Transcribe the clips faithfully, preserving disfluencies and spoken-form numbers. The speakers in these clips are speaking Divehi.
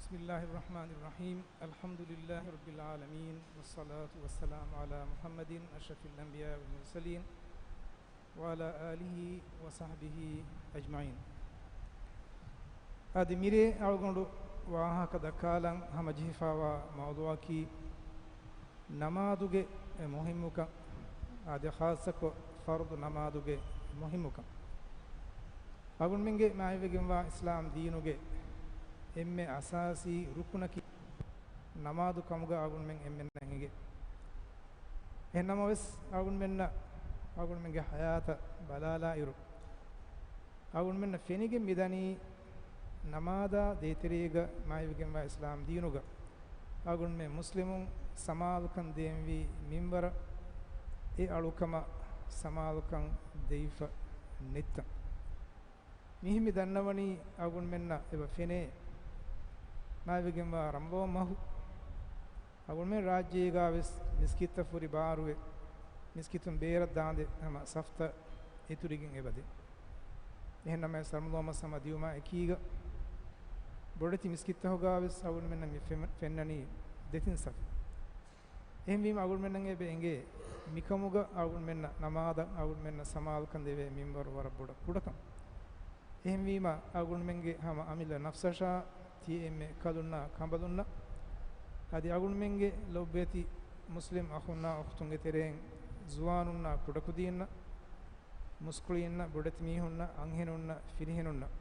بسم الله الرحمن الرحيم. الحمد لله رب العالمين، والصلاة والسلام على محمد أشرف الأنبياء والمرسلين، وعلى آله وصحبه أجمعين. އަދި މިރޭ އަޅުގަނޑު ވާހަކަ ދައްކާލަން ހަމަޖެހިފައިވާ މައުޟޫޢަކީ، ނަމާދުގެ މުހިއްމުކަން، އަދި ޚާއްޞަކޮށް ފަރުޟު ނަމާދުގެ މުހިއްމުކަން. އަޅުގަނޑުމެންގެ މާތްވެގެންވާ އިސްލާމް ދީނުގެ އެންމެ އަސާސީ ރުކުނަކީ ނަމާދު ކަމުގަ އަޅުގަނޑުމެން އެންމެންނަށް އެނގޭ. އެހެންނަމަވެސް، އަޅުގަނޑުމެންނަށް އަޅުގަނޑުމެންގެ ޙަޔާތަށް ބަލާލާއިރު، އަޅުގަނޑުމެންނަށް ފެނިގެން މިދަނީ، ނަމާދާ ދޭތެރޭގަ މާތްވެގެންވާ އިސްލާމް ދީނުގަ އަޅުގަނޑުމެން މުސްލިމުން ސަމާލުކަން ދޭންވީ މިންވަރަށް، އެ އަޅުކަމަށް ސަމާލުކަން ދެވިފަ ނެތްތަން. މިހެން މި ދަންނަވަނީ، އަޅުގަނޑުމެންނަށް އެބަ ފެނޭ، މާތްވެގެންވާ ރަމަޟާން މަހު އަޅުގަނޑުމެން ރާއްޖޭގާވެސް މިސްކިތްތައް ފުރި ބާރުވެ، މިސްކިތުން ބޭރަށް ދާނދެ ހަމަ ސަފްތައް އިތުރިގެން އެބަދޭ. އެހެންނަމަވެސް، ރަމަޟާން މަސް ހަމަ ދިޔުމާ އެކީގަ ބޮޑެތި މިސްކިތްތަކުގާވެސް އަޅުގަނޑުމެންނަށް މި ފެން-، ފެންނަނީ ދެތިން ސަފު. އެހެންވީމަ، އަޅުގަނޑުމެންނަށް އެބަ އެނގޭ، މިކަމުގަ އަޅުގަނޑުމެންނަށް ނަމާދަށް އަޅުގަނޑުމެންނަށް ސަމާލުކަން ދެވޭ މިންވަރު ވަރަށް ބޮޑަށް ކުޑަކަން. އެހެންވީމަ، އަޅުގަނޑުމެންގެ ހަމަ އަމިއްލަ ނަފްސަށާ ތިޔަ އެންމެ ކަލުންނާ ކަނބަލުންނަށް، އަދި އަޅުގަނޑުމެންގެ ލޮބުވެތި މުސްލިމް އަޚުންނާ އުޚްތުންގެ ތެރެއިން ޒުވާނުންނާ ކުޑަކުދީންނަށް، މުސްކުޅިންނަށް، ބޮޑެތި މީހުންނަށް، އަންހެނުންނަށް، ފިރިހެނުންނަށް،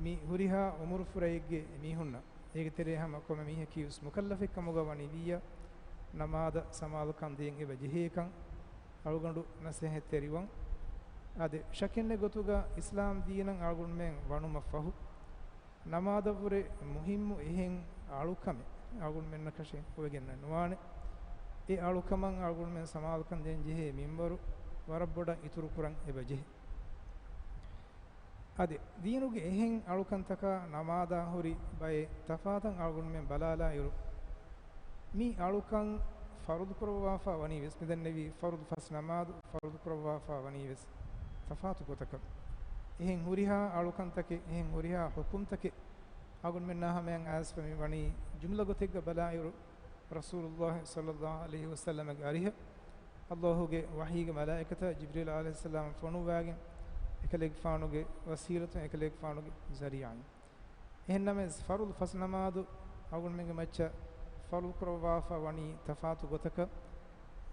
މި ހުރިހާ އުމުރުފުރައެއްގެ މީހުންނަށް، އޭގެ ތެރޭ ހަމަ ކޮންމެ މީހަކީވެސް މުކައްލަފެއްކަމުގަ ވަނީ ވިއްޔަ، ނަމާދަށް ސަމާލުކަން ދޭން އެބަ ޖެހޭކަން އަޅުގަނޑު ނަސޭހަތްތެރިވަން. އަދި ޝަކެއް ނެތް ގޮތުގަ އިސްލާމް ދީނަށް އަޅުގަނޑުމެން ވަނުމަށް ފަހު، ނަމާދަށްވުރެ މުހިއްމު އެހެން އަޅުކަމެއް އަޅުގަނޑުމެންނަކަށެއް ހުވެގެންނެއް ނުވާނެ. އެ އަޅުކަމަށް އަޅުގަނޑުމެން ސަމާލުކަން ދޭން ޖެހޭ މިންވަރު ވަރަށް ބޮޑަށް އިތުރުކުރަން އެބަ ޖެހޭ. އަދި ދީނުގެ އެހެން އަޅުކަންތަކާ ނަމާދާ ހުރި ބައެއް ތަފާތަށް އަޅުގަނޑުމެން ބަލާލާއިރު، މި އަޅުކަން ފަރުޟު ކުރައްވާފަ ވަނީ ވެސް، މިދެންނެވި ފަރުޟު ފަސް ނަމާދު ފަރުޟު ކުރައްވާފަ ވަނީ ވެސް ތަފާތު ގޮތަކަށް. އެހެން ހުރިހާ އަޅުކަންތަކެއް، އެހެން ހުރިހާ ޙުކުމްތަކެއް އަޅުގަނޑުމެންނާ ހަމަޔަށް އައިސްފަ މި ވަނީ ޖުމްލަ ގޮތެއްގަ ބަލާއިރު، ރަސޫލުﷲ ޞައްލަﷲ ޢަލައިހި ވަސައްލަމަގެ އަރިހަށް ﷲގެ ވަޙީގެ މަލާއިކަތާ ޖިބްރީލް ޢަލައިހިއްސަލާމް ފޮނުއްވާގެން، އެކަލޭގެފާނުގެ ވަސީލަތުން، އެކަލޭގެފާނުގެ ޒަރީޢާއިން. އެހެންނަމަވެސް، ފަރުޟު ފަސް ނަމާދު އަޅުގަނޑުމެންގެ މައްޗަށް ފަރުޟު ކުރައްވާފަ ވަނީ ތަފާތު ގޮތަކަށް،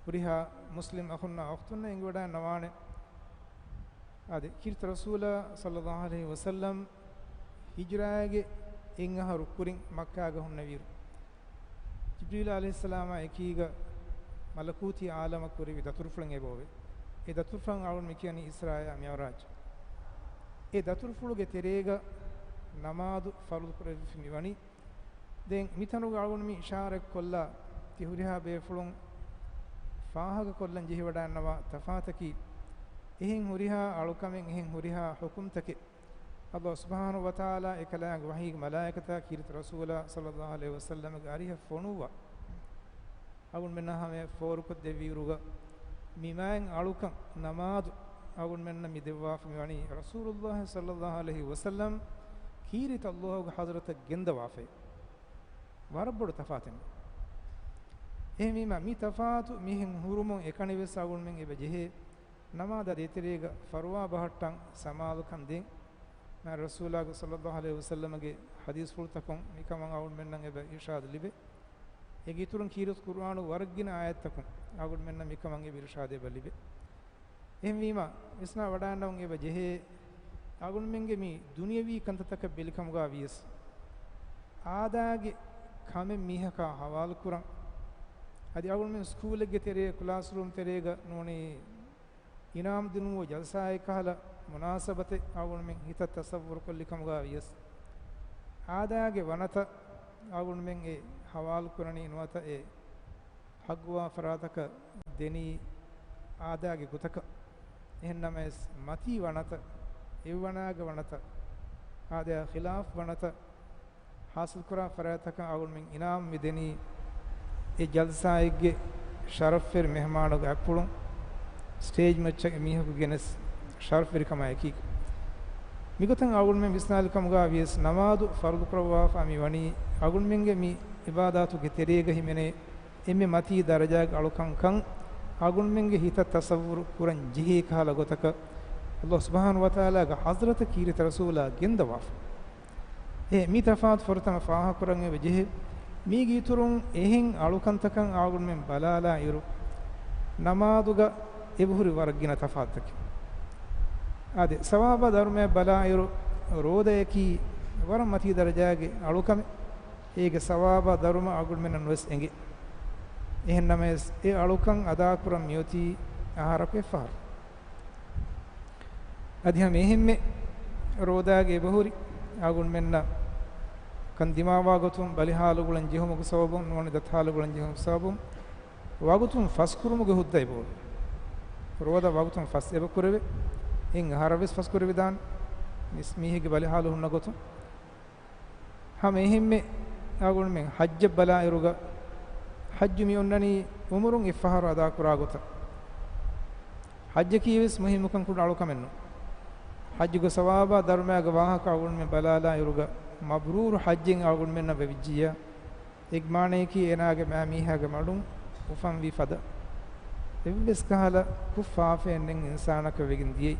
ހުރިހާ މުސްލިމް އަޚުންނާ އުޚްތުންނަށް އެނގިވަޑައިންނަވާނެ. އަދި ކީރިތި ރަސޫލާ ޞައްލަﷲ ޢަލައިހި ވަސައްލަމް ހިޖްރާގެ އެއް އަހަރު ކުރިން މައްކާގަ ހުންނެވިއިރު، ޖިބްރީލް ޢަލައިހިއްސަލާމާ އެކީގަ މަލަކޫތީ ޢާލަމަށް ކުރެވި ދަތުރުފުޅެއް އެބައޮވޭ. އެ ދަތުރުފުޅަށް އަޅުގަނޑު މި ކިޔަނީ އިސްރާއާ މިޢުރާޖް. އެ ދަތުރުފުޅުގެ ތެރޭގަ ނަމާދު ފަރުޟު ކުރެވިފަ މިވަނީ. ދެން މިތަނުގަ އަޅުގަނޑު މި އިޝާރަތް ކޮށްލާ، ތި ހުރިހާ ބޭފުޅުން ފާހަގަ ކޮށްލަން ޖެހިވަޑައިންނަވާ ތަފާތަކީ، އެހެން ހުރިހާ އަޅުކަމެއް، އެހެން ހުރިހާ ޙުކުމްތަކެއް، ﷲ ސުބްޙާނަހޫ ވަތަޢާލާ އެކަލާނގެ ވަޙީގެ މަލާއިކަތާ ކީރިތި ރަސޫލާ ޞައްލަﷲ ޢަލައިހި ވަސައްލަމަގެ އަރިހަށް ފޮނުއްވާ، އަޅުގަނޑުމެންނާ ހަމަޔަށް ފޯރުކޮށްދެއްވިއިރުގަ، މި މާތް އަޅުކަން ނަމާދު އަޅުގަނޑުމެންނަށް މި ދެއްވާފަ މިވަނީ ރަސޫލުﷲ ޞައްލަﷲ ޢަލައިހި ވަސައްލަމް ކީރިތި ﷲގެ ޙަޟްރަތަށް ގެންދަވާފައި. ވަރަށް ބޮޑު ތަފާތެއް. އެހެންވީމަ، މި ތަފާތު މިހެން ހުރުމުން އެކަނިވެސް އަޅުގަނޑުމެން އެބަ ޖެހޭ، ނަމާދާ ދޭތެރޭގަ ފަރުވާ ބަހައްޓަން ސަމާލުކަން ދޭން. މާތް ރަސޫލާގެ ޞައްލަﷲ ޢަލައިހި ވަސައްލަމަގެ ޙަދީޘްފުޅުތަކުން މިކަމަށް އަޅުގަނޑުމެންނަށް އެބަ އިރުޝާދު ލިބޭ. އޭގެ އިތުރުން ކީރިތި ޤުރުއާނު ވަރަށް ގިނަ އާޔަތްތަކުން އަޅުގަނޑުމެންނަށް މިކަމަށް އެބަ އިރުޝާދު އެބަ ލިބޭ. އެހެންވީމަ، ވިސްނާ ވަޑައިގަންނަވަން އެބަ ޖެހޭ، އަޅުގަނޑުމެންގެ މި ދުނިޔަވީ ކަންތައްތަކަށް ބެލިކަމުގަ ވިޔަސް، އާދައިގެ ކަމެއް މީހަކާ ޙަވާލުކުރަން، އަދި އަޅުގަނޑުމެން ސްކޫލެއްގެ ތެރޭ، ކްލާސްރޫމް ތެރޭގަ ނޫނީ އިނާމް ދިނުމުގެ ޖަލްސާއެއް ކަހަލަ މުނާސަބަތެއް އަޅުގަނޑުމެން ހިތަށް ތަޞައްވުރު ކޮށްލި ކަމުގަ ވިޔަސް، އާދައިގެ ވަނަތައް އަޅުގަނޑުމެން އެ ޙަވާލު ކުރަނީ ނުވަތަ އެ ޙައްޤުވާ ފަރާތަކަށް ދެނީ އާދައިގެ ގޮތަކަށް. އެހެންނަމަވެސް، މަތީ ވަނަތައް، އެއްވަނައިގެ ވަނަތައް، އާދައާ ޚިލާފް ވަނަތައް ޙާޞިލްކުރާ ފަރާތްތަކަށް އަޅުގަނޑުމެން އިނާމް މި ދެނީ، އެ ޖަލްސާއެއްގެ ޝަރަފްވެރި މެހެމާނުގެ އަތްޕުޅުން ސްޓޭޖް މައްޗަށް އެ މީހަކު ގެނެސް ޝަރަފްވެރިކަމާ އެކީގަ. މިގޮތަށް އަޅުގަނޑުމެން ވިސްނާލި ކަމުގަ ވިޔަސް، ނަމާދު ފަރުޟު ކުރައްވާފަ މި ވަނީ އަޅުގަނޑުމެންގެ މި އިބާދާތުގެ ތެރޭގަ ހިމެނޭ އެންމެ މަތީ ދަރަޖާގެ އަޅުކަންކަން އަޅުގަނޑުމެންގެ ހިތަށް ތަޞައްވުރު ކުރަން ޖެހޭ ކަހަލަ ގޮތަކަށް ﷲ ސުބްޙާނަހޫ ވަތަޢާލާގެ ޙަޟްރަތަށް ކީރިތި ރަސޫލާ ގެންދަވާފަ. އެ މި ތަފާތު ފުރަތަމަ ފާހަގަކުރަން އެބަ ޖެހޭ. މީގެ އިތުރުން އެހެން އަޅުކަންތަކަށް އަޅުގަނޑުމެން ބަލާލާ އިރު، ނަމާދުގަ އެބަހުރި ވަރަށް ގިނަ ތަފާތުތަކެއް. އާދެ، ސަވާބާ ދަރުމައަށް ބަލާއިރު، ރޯދަޔަކީ ވަރަށް މަތީ ދަރަޖާގެ އަޅުކަމެއް. އޭގެ ސަވާބާ ދަރުމަ އަޅުގަނޑުމެންނަށް ނުވެސް އެނގޭ. އެހެންނަމަވެސް، އެ އަޅުކަން އަދާކުރަން މިއޮތީ އަހަރަކު އެއްފަހަރު. އަދި ހަމަ އެހެންމެ ރޯދާގެ އެބަހުރި އަޅުގަނޑުމެންނަށް ކަން ދިމާވާ ގޮތުން، ބަލިހާލު ގުޅަން ޖެހުމުގެ ސަބަބުން ނޫނީ ދަތިހާލު ގުޅަން ޖެހުމުގެ ސަބަބުން، ވަގުތުން ފަސްކުރުމުގެ ހުއްދަ އެބައޮތް. ރޯދަ ވަގުތުން ފަސް އެބަ ކުރެވޭ. އެއް އަހަރަށް ވެސް ފަސް ކުރެވިދާނެ. މިސް މީހެއްގެ ބަލިހާލު ހުންނަ ގޮތުން. ހަމަ އެހެންމެ އަޅުގަނޑުމެން ޙައްޖަށް ބަލާއިރުގަ، ޙައްޖު މި އޮންނަނީ އުމުރުން އެއްފަހަރު އަދާކުރާ ގޮތަށް. ޙައްޖަކީ ވެސް މުހިއްމުކަން ކުޑަ އަޅުކަމެއް ނޫން. ޙައްޖުގެ ސަވާބާ ދަރުމައިގެ ވާހަކަ އަޅުގަނޑުމެން ބަލާލާ އިރުގަ، މަބްރޫރު ޙައްޖެއް އަޅުގަނޑުމެންނަށް ވެވިއްޖިއްޔާ، އޭގެ މާނަޔަކީ އޭނާގެ މާ މީހާގެ މަޑުން އުފަންވި ފަދަ އެއްވެސް ކަހަލަ ކުށް ފާފައެއް ނެތް އިންސާނަކަށް ވެގެން ދިޔައީ.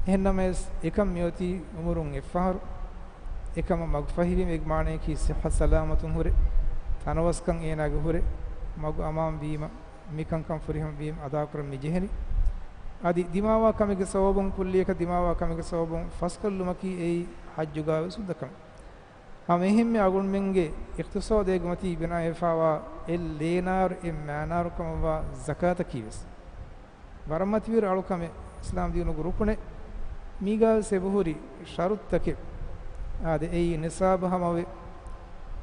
އެހެންނަމަވެސް، އެކަން މިއޮތީ އުމުރުން އެއްފަހަރު. އެކަމަށް މަގުފަހިވީމަ، އޭގެ މާނަޔަކީ ޞިއްޙަތު ސަލާމަތުން ހުރެ، ތަނަވަސްކަން އޭނާގެ ހުރެ، މަގު އަމާން ވީމަ، މިކަންކަން ފުރިހަމަވީމަ އަދާކުރަން މި ޖެހެނީ. އަދި ދިމާވާ ކަމެއްގެ ސަބަބުން، ކުއްލިއަކަށް ދިމާވާ ކަމެއްގެ ސަބަބުން ފަސްކޮށްލުމަކީ އެއީ ޙައްޖުގަ ވެސް ހުއްދަ ކަމެއް. ހަމަ އެހެންމެ އަޅުގަނޑުމެންގެ އިޤްތިޞާދުގެ މަތީ ބިނާވެފައިވާ އެއް ލޭނާރު އެއް މާނާރު ކަމަށްވާ ޒަކާތަކީ ވެސް ވަރަށް މަތިވެރި އަޅުކަމެއް، އިސްލާމް ދީނުގެ ރުކުނެއް. މީގަ ވެސް އެބަހުރި ޝަރުޠުތަކެއް. އާދެ، އެއީ ނިޞާބު ހަމަވެ،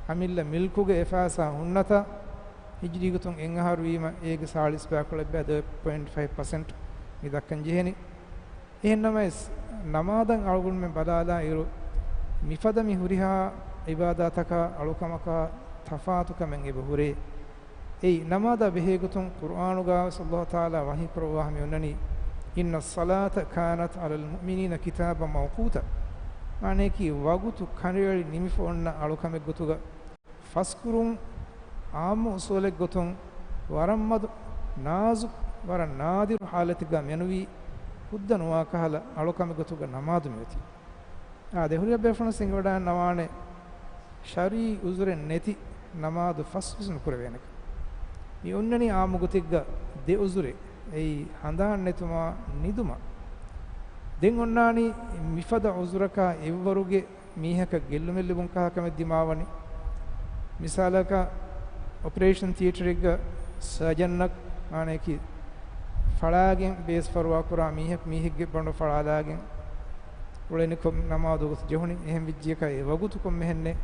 އަމިއްލަ މިލްކުގެ އެއްފައިސާ ހުންނަތާ، ހިޖްރީ ގޮތުން އެއް އަހަރު ވީމަ، އޭގެ ސާޅީސް ބަޔަކު ލައްބަ ދެ ޕޮއިންޓް ފައިވް ޕަސެންޓް މި ދައްކަން ޖެހެނީ. އެހެންނަމަވެސް، ނަމާދަށް އަޅުގަނޑުމެން ބަލާލާ އިރު، މިފަދަ މި ހުރިހާ އިބާދާތަކާ އަޅުކަމަކާ ތަފާތު ކަމެއް އެބަ ހުރޭ. އެއީ، ނަމާދާ ބެހޭގޮތުން ޤުރްއާނުގަ ވެސް ﷲ ތަޢާލާ ވަޙީ ކުރައްވާ ހަމަ އޮންނަނީ، إن الصلاة كانت على المؤمنين كتابا موقوتا. މާނަޔަކީ، ވަގުތު ކަނޑައެޅި ނިމިފަ އޮންނަ އަޅުކަމެއް ގޮތުގަ، ފަސްކުރުން އާއްމު އުޞޫލެއް ގޮތުން ވަރަށް މަދު، ނާޒުކު، ވަރަށް ނާދިރު ޙާލަތެއްގަ މެނުވީ، ހުއްދަ ނުވާ ކަހަލަ އަޅުކަމެއް ގޮތުގަ ނަމާދު މިއޮތީ. އާދެ، ހުރިހާ ބޭފުޅުން އެނގިވަޑައިގަންނަވާނެ، ޝަރުޢީ ޢުޛުރެއް ނެތި ނަމާދު ފަސް ވެސް ނުކުރެވޭނެކަން. މި އޮންނަނީ އާއްމު ގޮތެއްގަ ދެ ޢުޛުރެއް، އެއީ ހަނދާން ނެތުމާ ނިދުމާ. ދެން އޮންނާނީ މިފަދަ ޢުޛުރަކާ އެއްވަރުގެ މީހަކަށް ގެއްލުމެއް ލިބުން ކަހަލަ ކަމެއް ދިމާވަނީ. މިސާލަކަށް، އޮޕަރޭޝަން ތިއޭޓަރެއްގަ ސަޖަންއަކު، މާނަޔަކީ، ފަޅާގެން ބޭސް ފަރުވާ ކުރާ މީހަކު، މީހެއްގެ ބަނޑު ފަޅާލާގެން އުޅެނިކޮށް ނަމާދު ގޮސް ޖެހުނީ. އެހެން ވެއްޖިއްޔަކަށް އެ ވަގުތު ކޮންމެހެންނެއް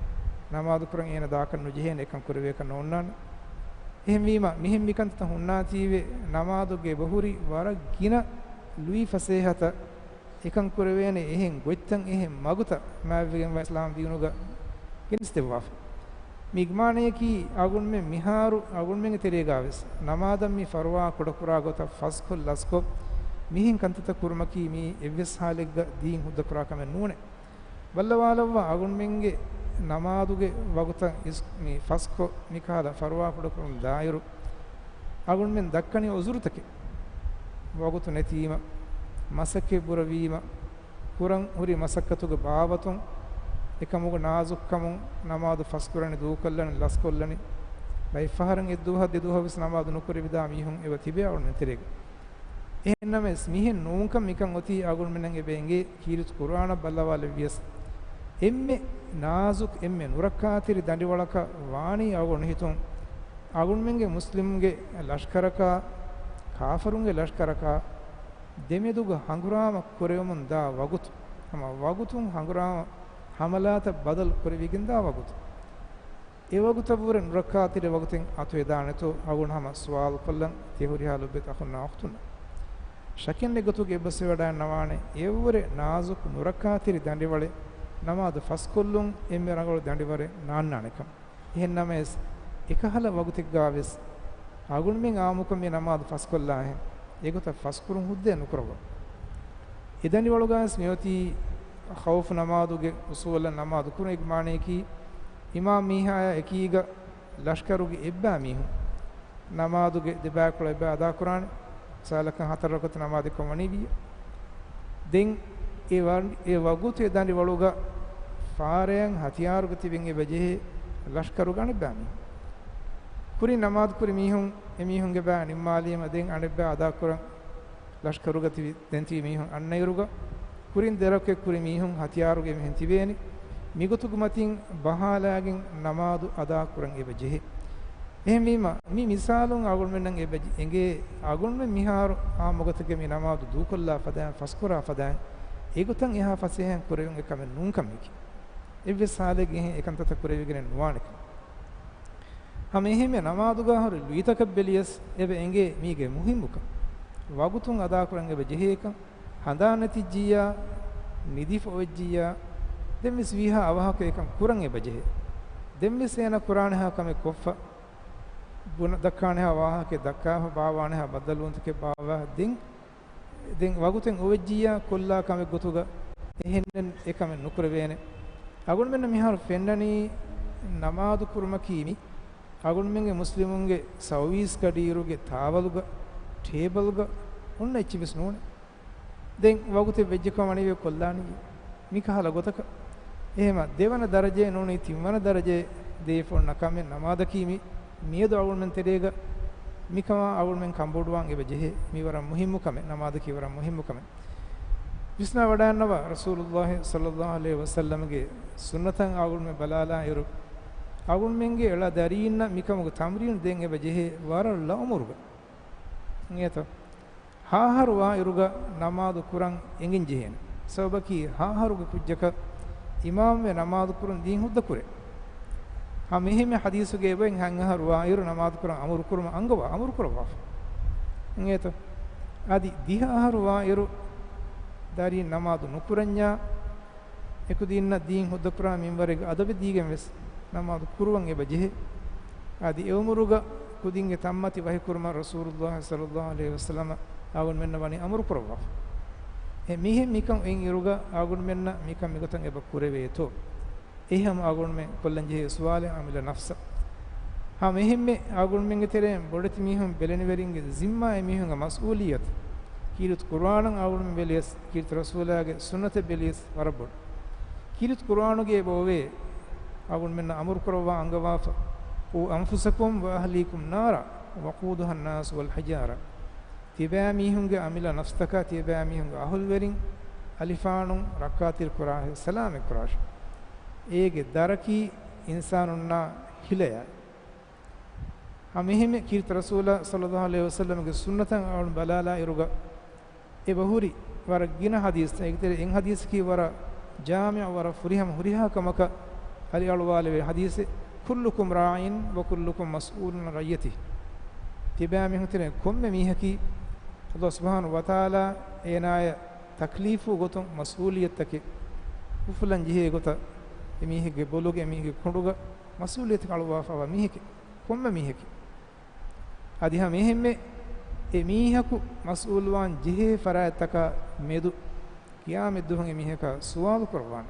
ނަމާދު ކުރަން އޭނަ ދާކަށް ނުޖެހޭނެ، އެކަން ކުރެވޭކަށް ނޯންނާނެ. އެހެންވީމަ، މިހެން މިކަންތައްތައް ހުންނާތީވެ، ނަމާދުގެ އެބަހުރި ވަރަށް ގިނަ ލުއި ފަސޭހަތައް އެކަން ކުރެވޭނެ އެހެން ގޮތްތައް، އެހެން މަގުތައް މާތްވެގެންވާ އިސްލާމް ދީނުގަ ގެނެސްދެއްވާފަ. މީގެ މާނަޔަކީ، އަޅުގަނޑުމެން މިހާރު އަޅުގަނޑުމެންގެ ތެރޭގަ ވެސް ނަމާދަށް މި ފަރުވާ ކުޑަކުރާ ގޮތަށް ފަސްކޮށް ލަސްކޮށް، މިހެން ކަންތައްތައް ކުރުމަކީ މީ އެއްވެސް ހާލެއްގަ ދީން ހުއްދަކުރާ ކަމެއް ނޫނޭ. ބައްލަވާލައްވާ، އަޅުގަނޑުމެންގެ ނަމާދުގެ ވަގުތަށް އިސް-، މި ފަސްކޮށް، މިކަހަލަ ފަރުވާ ކުޑަކުރުން ދާއިރު، އަޅުގަނޑުމެން ދައްކަނީ ޢުޛުރުތަކެއް. ވަގުތު ނެތީމަ، މަސައްކަތް ބުރަވީމަ، ކުރަން ހުރި މަސައްކަތުގެ ބާވަތުން، އެކަމުގެ ނާޒުކުކަމުން ނަމާދު ފަސްކުރަނީ، ދޫކޮށްލަނީ، ލަސްކޮށްލަނީ. ބައެއްފަހަރަށް އެއްދުވަހަށް ދެދުވަހަށް ވެސް ނަމާދު ނުކުރެވިދާ މީހުން އެބަ ތިބޭ އަޅުގަނޑުމެން ތެރޭގަ. އެހެންނަމަވެސް، މިހެން ނޫންކަން މިކަން އޮތީ އަޅުގަނޑުމެންނަށް އެބަ އެނގޭ ކީރިތި ޤުރްއާނަށް ބައްލަވާލެއްވިޔަސް، އެންމެ ނާޒުކު، އެންމެ ނުރައްކާތެރި ދަނޑިވަޅަކަށް ވާނީ އަޅުގަނޑު ހިތުން، އަޅުގަނޑުމެންގެ މުސްލިމުންގެ ލަޝްކަރަކާ، ކާފަރުންގެ ލަޝްކަރަކާ ދެމެދުގަ ހަނގުރާމަ ކުރެވެމުން ދާ ވަގުތު، ހަމަ ވަގުތުން ހަނގުރާމަ ހަމަލާތައް ބަދަލު ކުރެވިގެން ދާ ވަގުތު. އެ ވަގުތަށްވުރެ ނުރައްކާތެރި ވަގުތެއް އަތުވެދާނެތޯ އަޅުގަނޑު ހަމަ ސުވާލު ކޮށްލަން ތި ހުރިހާ ލޮބުވެތި އަޚުންނާ އުޚްތުންނަށް. ޝަކެއް ނެތް ގޮތުގަ އެއްބަސްވެވަޑައިގަންނަވާނެ އެއަށްވުރެ ނާޒުކު ނުރައްކާތެރި ދަނޑިވަޅެއް ނަމާދު ފަސްކޮށްލުން އެންމެ ރަނގަޅު ދަނޑިވަރެއް ނާންނާނެކަން. އެހެންނަމަވެސް، އެކަހަލަ ވަގުތެއްގަ ވެސް އަޅުގަނޑުމެން އާއްމުކޮށް މި ނަމާދު ފަސްކޮށްލާހެން އެގޮތަށް ފަސްކުރުން ހުއްދައެއް ނުކުރައްވާ. އެ ދަނޑިވަޅުގަ ވެސް މިއޮތީ ޚައުފު ނަމާދުގެ އުސޫލަށް ނަމާދު ކުރުން އިގްމާނީކީ، އިމާމް މީހާޔާ އެކީގަ ލަޝްކަރުގެ އެއްބާ މީހުން ނަމާދުގެ ދެބައިކުޅަ އެއްބައި އަދާކުރާނެ. މިސާލަކަށް ހަތަރު ރަކުޢަތު ނަމާދެއްކަން ވަނީ ވިއްޔަ. ދެން އެ ވަ-، އެ ވަގުތު އެ ދަނޑިވަޅުގަ ފާރަޔަށް ހަތިޔާރުގަ ތިބެން އެބަ ޖެހޭ ލަޝްކަރުގަ އަނެއްބާ މީހުން. ކުރިން ނަމާދު ކުރި މީހުން އެމީހުންގެ ބައި ނިންމާލީމަ ދެން އަނެއްބައި އަދާކުރަން ލަޝްކަރުގަ ތިބި، ދެން ތިބި މީހުން އަންނައިރުގަ، ކުރިން ދެރަކެއް ކުރި މީހުން ހަތިޔާރުގަ އެމީހުން ތިބޭނެ. މިގޮތުގެ މަތިން ބަހާލާގެން ނަމާދު އަދާކުރަން އެބަ ޖެހޭ. އެހެންވީމަ، މި މިސާލުން އަޅުގަނޑުމެންނަށް އެބަ އެނގޭ، އަޅުގަނޑުމެން މިހާރު އާއްމުގޮތަކަށް މި ނަމާދު ދޫކޮށްލާ ފަދައިން، ފަސްކުރާ ފަދައިން، އެގޮތަށް އެހާ ފަސޭހައިން ކުރެވެން އެކަމެއް ނޫންކަމެކޭ. އެއްވެސް ހާލެއްގެ އެހެން އެކަންތައްތައް ކުރެވިގެނެއް ނުވާނެކަން. ހަމަ އެހެންމެ ނަމާދުގަ ހުރި ލުއިތަކަށް ބެލިޔަސް އެބަ އެނގޭ މީގެ މުހިއްމުކަން. ވަގުތުން އަދާކުރަން އެބަ ޖެހޭކަން، ހަނދާން ނެތިއްޖިއްޔާ، ނިދިފަ އޮވެއްޖިއްޔާ، ދެންވެސް ވީހާ އަވަހަކަށް އެކަން ކުރަން އެބަ ޖެހޭ. ދެންވެސް އޭނަ ކުރާނެހާ ކަމެއް ކޮށްފަ، ބުނަ ދައްކާނެހާ ވާހަކައެއް ދައްކާފަ، ބާއްވާނެހާ ބައްދަލުވުންތަކެއް ބާއްވާ، ދެން ދެން ވަގުތެއް އޮވެއްޖިއްޔާ ކޮށްލާ ކަމެއް ގޮތުގަ އެހެންނެއް އެކަމެއް ނުކުރެވޭނެ. އަޅުގަނޑުމެންނަށް މިހާރު ފެންނަނީ ނަމާދު ކުރުމަކީ މި އަޅުގަނޑުމެންގެ މުސްލިމުންގެ ސައުވީސް ގަޑިއިރުގެ ތާވަލުގަ، ޓޭބަލްގަ އޮންނަ އެއްޗެއް ވެސް ނޫނޭ. ދެން ވަގުތެއް ވެއްޖެކަމަށް ވަނީ ކޮށްލާނީ. މިކަހަލަ ގޮތަކަށް. އެހެމަ ދެވަނަ ދަރަޖައެއް ނޫނީ ތިންވަނަ ދަރަޖައެއް ދޭފަ އޮންނަ ކަމެއް ނަމާދަކީ މި، މިއަދު އަޅުގަނޑުމެން ތެރޭގަ މިކަމާ އަޅުގަނޑުމެން ކަންބޮޑުވާން އެބަ ޖެހޭ. މި ވަރަށް މުހިއްމު ކަމެއް، ނަމާދަކީ ވަރަށް މުހިއްމު ކަމެއް. ވިސްނާ ވަޑައިންނަވާ ރަސޫލުﷲ ޞައްލަﷲ ޢަލައިހި ވަސައްލަމްގެ ސުންނަތަށް އަޅުގަނޑުމެން ބަލާލާ އިރު، އަޅުގަނޑުމެންގެ އެޅާ ދަރީންނަށް މިކަމުގެ ތަމްރީނު ދޭން އެބަ ޖެހޭ ވަރަށް ޅައުމުރުގަ. އިނގޭތޯ؟ ހައަހަރު ވާއިރުގަ ނަމާދު ކުރަން އެނގެން ޖެހޭނެ. ސަބަބަކީ ހައަހަރުގެ ކުއްޖަކަށް އިމާމްވެ ނަމާދު ކުރަން ދީން ހުއްދަ ކުރޭ. ހަމަ އެހެންމެ ޙަދީޘުގައި އެބައިން ހަތް އަހަރު ވާއިރު ނަމާދު ކުރަން އަމުރު ކުރުމަށް އަންގަވާ، އަމުރު ކުރައްވާފަ. އިނގޭތޯ؟ އަދި ދިހަ އަހަރު ވާއިރު ދަރީން ނަމާދު ނުކުރަންޏާ، އެކުދީންނަށް ދީން ހުއްދަކުރާ މިންވަރެއްގެ އަދަބެއް ދީގެން ވެސް ނަމާދު ކުރުވަން އެބަ ޖެހޭ. އަދި އެއުމުރުގަ ކުދިންގެ ތަންމަތި ވަހިކުރުމަށް ރަސޫލުﷲ ޞައްލަﷲ ޢަލައިހި ވަސައްލަމަ އަޅުގަނޑުމެންނަށް ވަނީ އަމުރު ކުރައްވާފަ. އެ މީހެއް މިކަން އޮތް އިރުގަ އަޅުގަނޑުމެންނަށް މިކަން މިގޮތަށް އެބަ ކުރެވޭތޯ؟ އެހެން އަޅުގަނޑުމެން ކޮށްލަން ޖެހޭ ސުވާލެއް އަމިލަ ނަފްސަށް. ހަމަ އެހެންމެ އަޅުގަނޑުމެންގެ ތެރެއިން ބޮޑެތި މީހުން ބެލެނިވެރިންގެ ޒިންމާ އެ މީހުންގެ މަސްއޫލިއްޔަތު. ކީރިތި ޤުރުއާނަށް އަޅުގަނޑުމެން ބެލިޔަސް، ކީރިތި ރަސޫލާގެ ސުންނަތަށް ބެލިޔަސް ވަރަށް ބޮޑު. ކީރިތި ޤުރުއާނުގައި އެބަ އޮވޭ، އަޅުގަނޑުމެންނަށް އަމުރު ކުރައްވާ އަންގަވާފަ، "قوا أنفسكم وأهليكم نارا وقودها الناس والحجارة." ތިބާ މީހުންގެ އަމިއްލަ ނަފްސްތަކާ، ތިބާ މީހުންގެ އަހުލުވެރިން، އަލިފާނުން ރައްކާތެރި ކުރާށޭ، ސަލާމަތް ކުރާށޭ. އޭގެ ދަރަކީ އިންސާނުންނާ ހިލަޔާ. ހަމަ އެހެންމެ ކީރިތި ރަސޫލާ ޞައްލަﷲ ޢަލައިހި ވަސައްލަމްގެ ސުންނަތަށް އަޅުން ބަލާލާ އިރުގަ އެބަ ހުރި ވަރަށް ގިނަ ޙަދީޘްތައް. އޭގެ ތެރޭ އެއް ޙަދީޘަކީ ވަރަށް ޖާމިޢު، ވަރަށް ފުރިހަމަ ހުރިހާ ކަމަކަށް އަލިއަޅުވާލެވޭ ޙަދީޘެއް، "كلكم راع وكلكم مسؤول عن رعيته." ތިބާ މީހުން ތެރޭ ކޮންމެ މީހަކީ ﷲ ސުބްޙާނަހޫ ވަތަޢާލާ އޭނާޔަށް ތަކްލީފު ގޮތުން މަސްއޫލިއްޔަތުތަކެއް އުފުލަން ޖެހޭ ގޮތަށް އެމީހެއްގެ ބޮލުގަ، އެމީހެއްގެ ކޮނޑުގަ މަސްއޫލިއްޔަތަކަށް އަޅުވާފައިވާ މީހެކޭ. ކޮންމެ މީހަކީ. އަދި ހަމަ އެހެންމެ އެ މީހަކު މަސްއޫލުވާން ޖެހޭ ފަރާތްތަކާ މެދު ޤިޔާމަތްދުވަހު އެ މީހަކާ ސުވާލު ކުރައްވާނެ.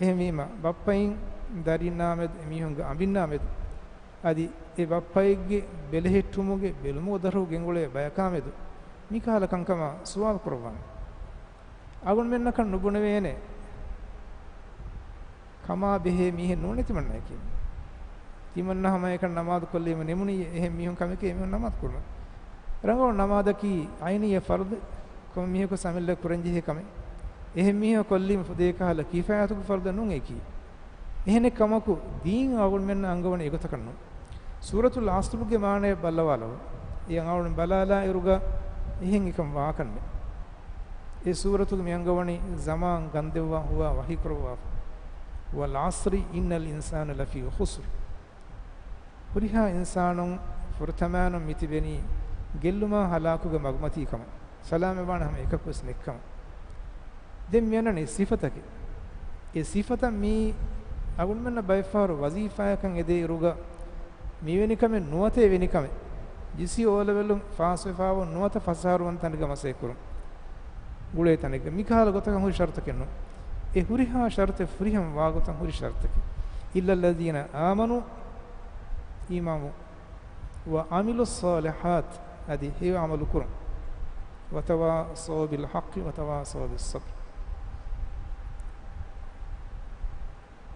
އެހެންވީމަ، ބައްޕައިން ދަރިންނާމެދު، އެމީހުންގެ އަނބިންނާމެދު، އަދި އެ ބައްޕައެއްގެ ބެލެހެއްޓުމުގެ ބެލުމުގެ ދަށު ގެންގުޅޭ ބަޔަކާމެދު މިކަހަލަ ކަންކަމާ ސުވާލު ކުރައްވާނެ. އަޅުގަނޑުމެންނަކަށް ނުބުނެވޭނެ ކަމާ ބެހޭ މީހެއް ނޫނޭ ތިމަންނައަކީ. ތިމަންނަ ހަމައެކަނި ނަމާދު ކޮށްލީމަ ނިމުނީ އެހެން މީހުން ކަމެކޭ އެމީހުން ނަމާދު ކުރުމަށް. ރަނގަޅު ނަމާދަކީ ޢައިނިއްޔަ ފަރުޟެއް، ކޮންމެ މީހަކު އަމިއްލަ ކުރަންޖެހޭ ކަމެއް. އެހެން މީހަކު ކޮށްލީމަ ފުދޭ ކަހަލަ ކިފާޔަތުގެ ފަރުޟެއް ނޫން އެކީ. އެހެނެއް ކަމަކު، ދީން އަޅުގަނޑުމެންނަށް އަންގަވަނީ އެގޮތަކަށް ނޫން. ސޫރަތުލް ޢަޞްރުގެ މާނަޔަށް ބައްލަވާލައްވަ. އެ އަޅުގަނޑު ބަލާލާ އިރުގަ އެހެން އެކަން ވާކަންނެއް. އެ ސޫރަތުގެ މި އަންގަވަނީ ޒަމާން ގަންދެއްވާ ހުވާ ވަޙީ ކުރައްވާފަ. "والعصر إن الإنسان لفي خسر." ހުރިހާ އިންސާނުން ފުރަތަމައިނުން މިތިބެނީ ގެއްލުމާ ހަލާކުގެ މަގުމަތީ ކަމަށް. ސަލާމަތްވާނެ ހަމަ އެކަކުވެސް ނެތްކަމަށް. ދެން މިއަންނަނީ ސިފަތަކެއް. އެ ސިފަތައް މީ އަޅުގަނޑުމެންނަށް ބައެއްފަހަރު ވަޒީފާއަކަށް އެދޭ އިރުގަ މިވެނި ކަމެއް ނުވަތަ އެވެނި ކަމެއް. ޖިސީ އޯލެވެލުން ފާސްވެފައިވާ ނުވަތަ ފަސް އަހަރު ވަން ތަނެއްގަ މަސައްކަތްކުރުން. ގުޅޭ ތަނެއްގަ. މިކަހަލަ ގޮތަކަށް ހުރި ޝަރުތަކެއް ނޫން. އެ ހުރިހާ ޝަރުތެއް ފުރިހަމަ ވާގޮތަށް ހުރި ޝަރުތަކެއް. إِلَّا الَّذِينَ آمَنُوا، އީމާނު، وَعَمِلُوا الصَّالِحَاتِ، އަދި ހެޔޮ ޢަމަލު ކުރުން. وَتَوَاصَوْا بِالْحَقِّ وَتَوَاصَوْا بِالصَّبْرِ.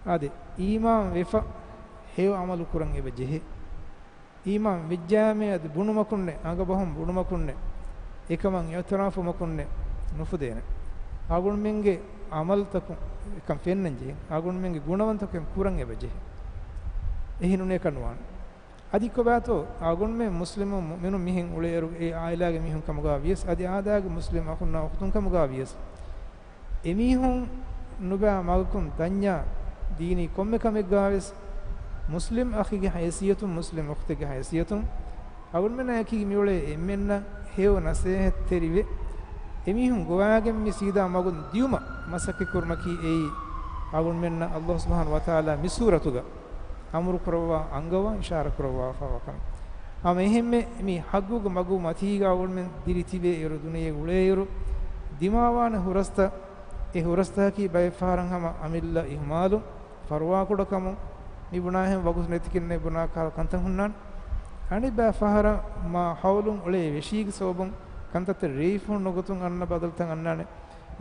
އާދެ، އީމާން ވެފަ ހެޔޮ ޢަމަލު ކުރަން އެބަ ޖެހޭ. އީމާން ވެއްޖާމޭ އަދި ބުނުމަކުންނެއް، އަނގަބަހުން ބުނުމަކުންނެއް، އެކަމަށް އިޢުތިރާފުވުމަކުންނެއް ނުފުދޭނެ. އަޅުގަނޑުމެންގެ ޢަމަލުތަކުން އެކަން ފެންނަން ޖެހޭ. އަޅުގަނޑުމެންގެ ގުނަވަންތަކުން ކުރަން އެބަ ޖެހޭ. އެހެން ނޫނޭ ކަން ނުވާނެ. އަދި ކޮބާތޯ އަޅުގަނޑުމެން މުސްލިމު މުއުމިނު މިހެން އުޅޭއިރު އެ ޢާއިލާގެ މީހުން ކަމުގަ ވިޔަސް އަދި އާދައިގެ މުސްލިމް އަޚުންނާ އުޚްތުން ކަމުގަ ވިޔަސް އެމީހުން ނުބައި މަގަކުން ދަންޏާ ދީނީ ކޮންމެ ކަމެއްގަވެސް މުސްލިމް އަޚެއްގެ ހައިސިއްޔަތުން، މުސްލިމް އުޚްތެއްގެ ހައިސިއްޔަތުން އަޅުގަނޑުމެންނާއެކީ މިއުޅޭ އެންމެންނަށް ހެޔޮ ނަސޭހަތްތެރިވެ، އެމީހުން ގޮވާގެން މި ސީދާ މަގުން ދިޔުމަށް މަސައްކަތްކުރުމަކީ އެއީ އަޅުގަނޑުމެންނަށް ﷲ ސުބްޙާނަހޫ ވަތަޢާލާ މި ސޫރަތުގަ އަމުރު ކުރައްވާ، އަންގަވާ، އިޝާރާތް ކުރައްވާފަވާ ކަމެއް. ހަމަ އެހެންމެ މި ޙައްޤުގެ މަގު މަތީގަ އަޅުގަނޑުމެން ދިރި ތިބޭ އިރު، ދުނިޔެ އުޅޭ އިރު، ދިމާވާނެ ހުރަސްތައް، އެ ހުރަސްތަކަކީ ބައެއް ފަހަރަށް ހަމަ އަމިއްލަ އިހުމާލު، ފަރުވާކުޑަކަމު، މި ބުނާހެން ވަގުތު ނެތިކިންނޭ ބުނާ ކަހަލަ ކަންތައް ހުންނާނެ. އަނެއް ބައި ފަހަރަށް މާ ޙައުލުން އުޅޭ ވެށީގެ ސަބަބުން ކަންތައްތައް ރޭވިފަހުން ނުގޮތުން އަންނަ ބަދަލުތައް އަންނާނެ.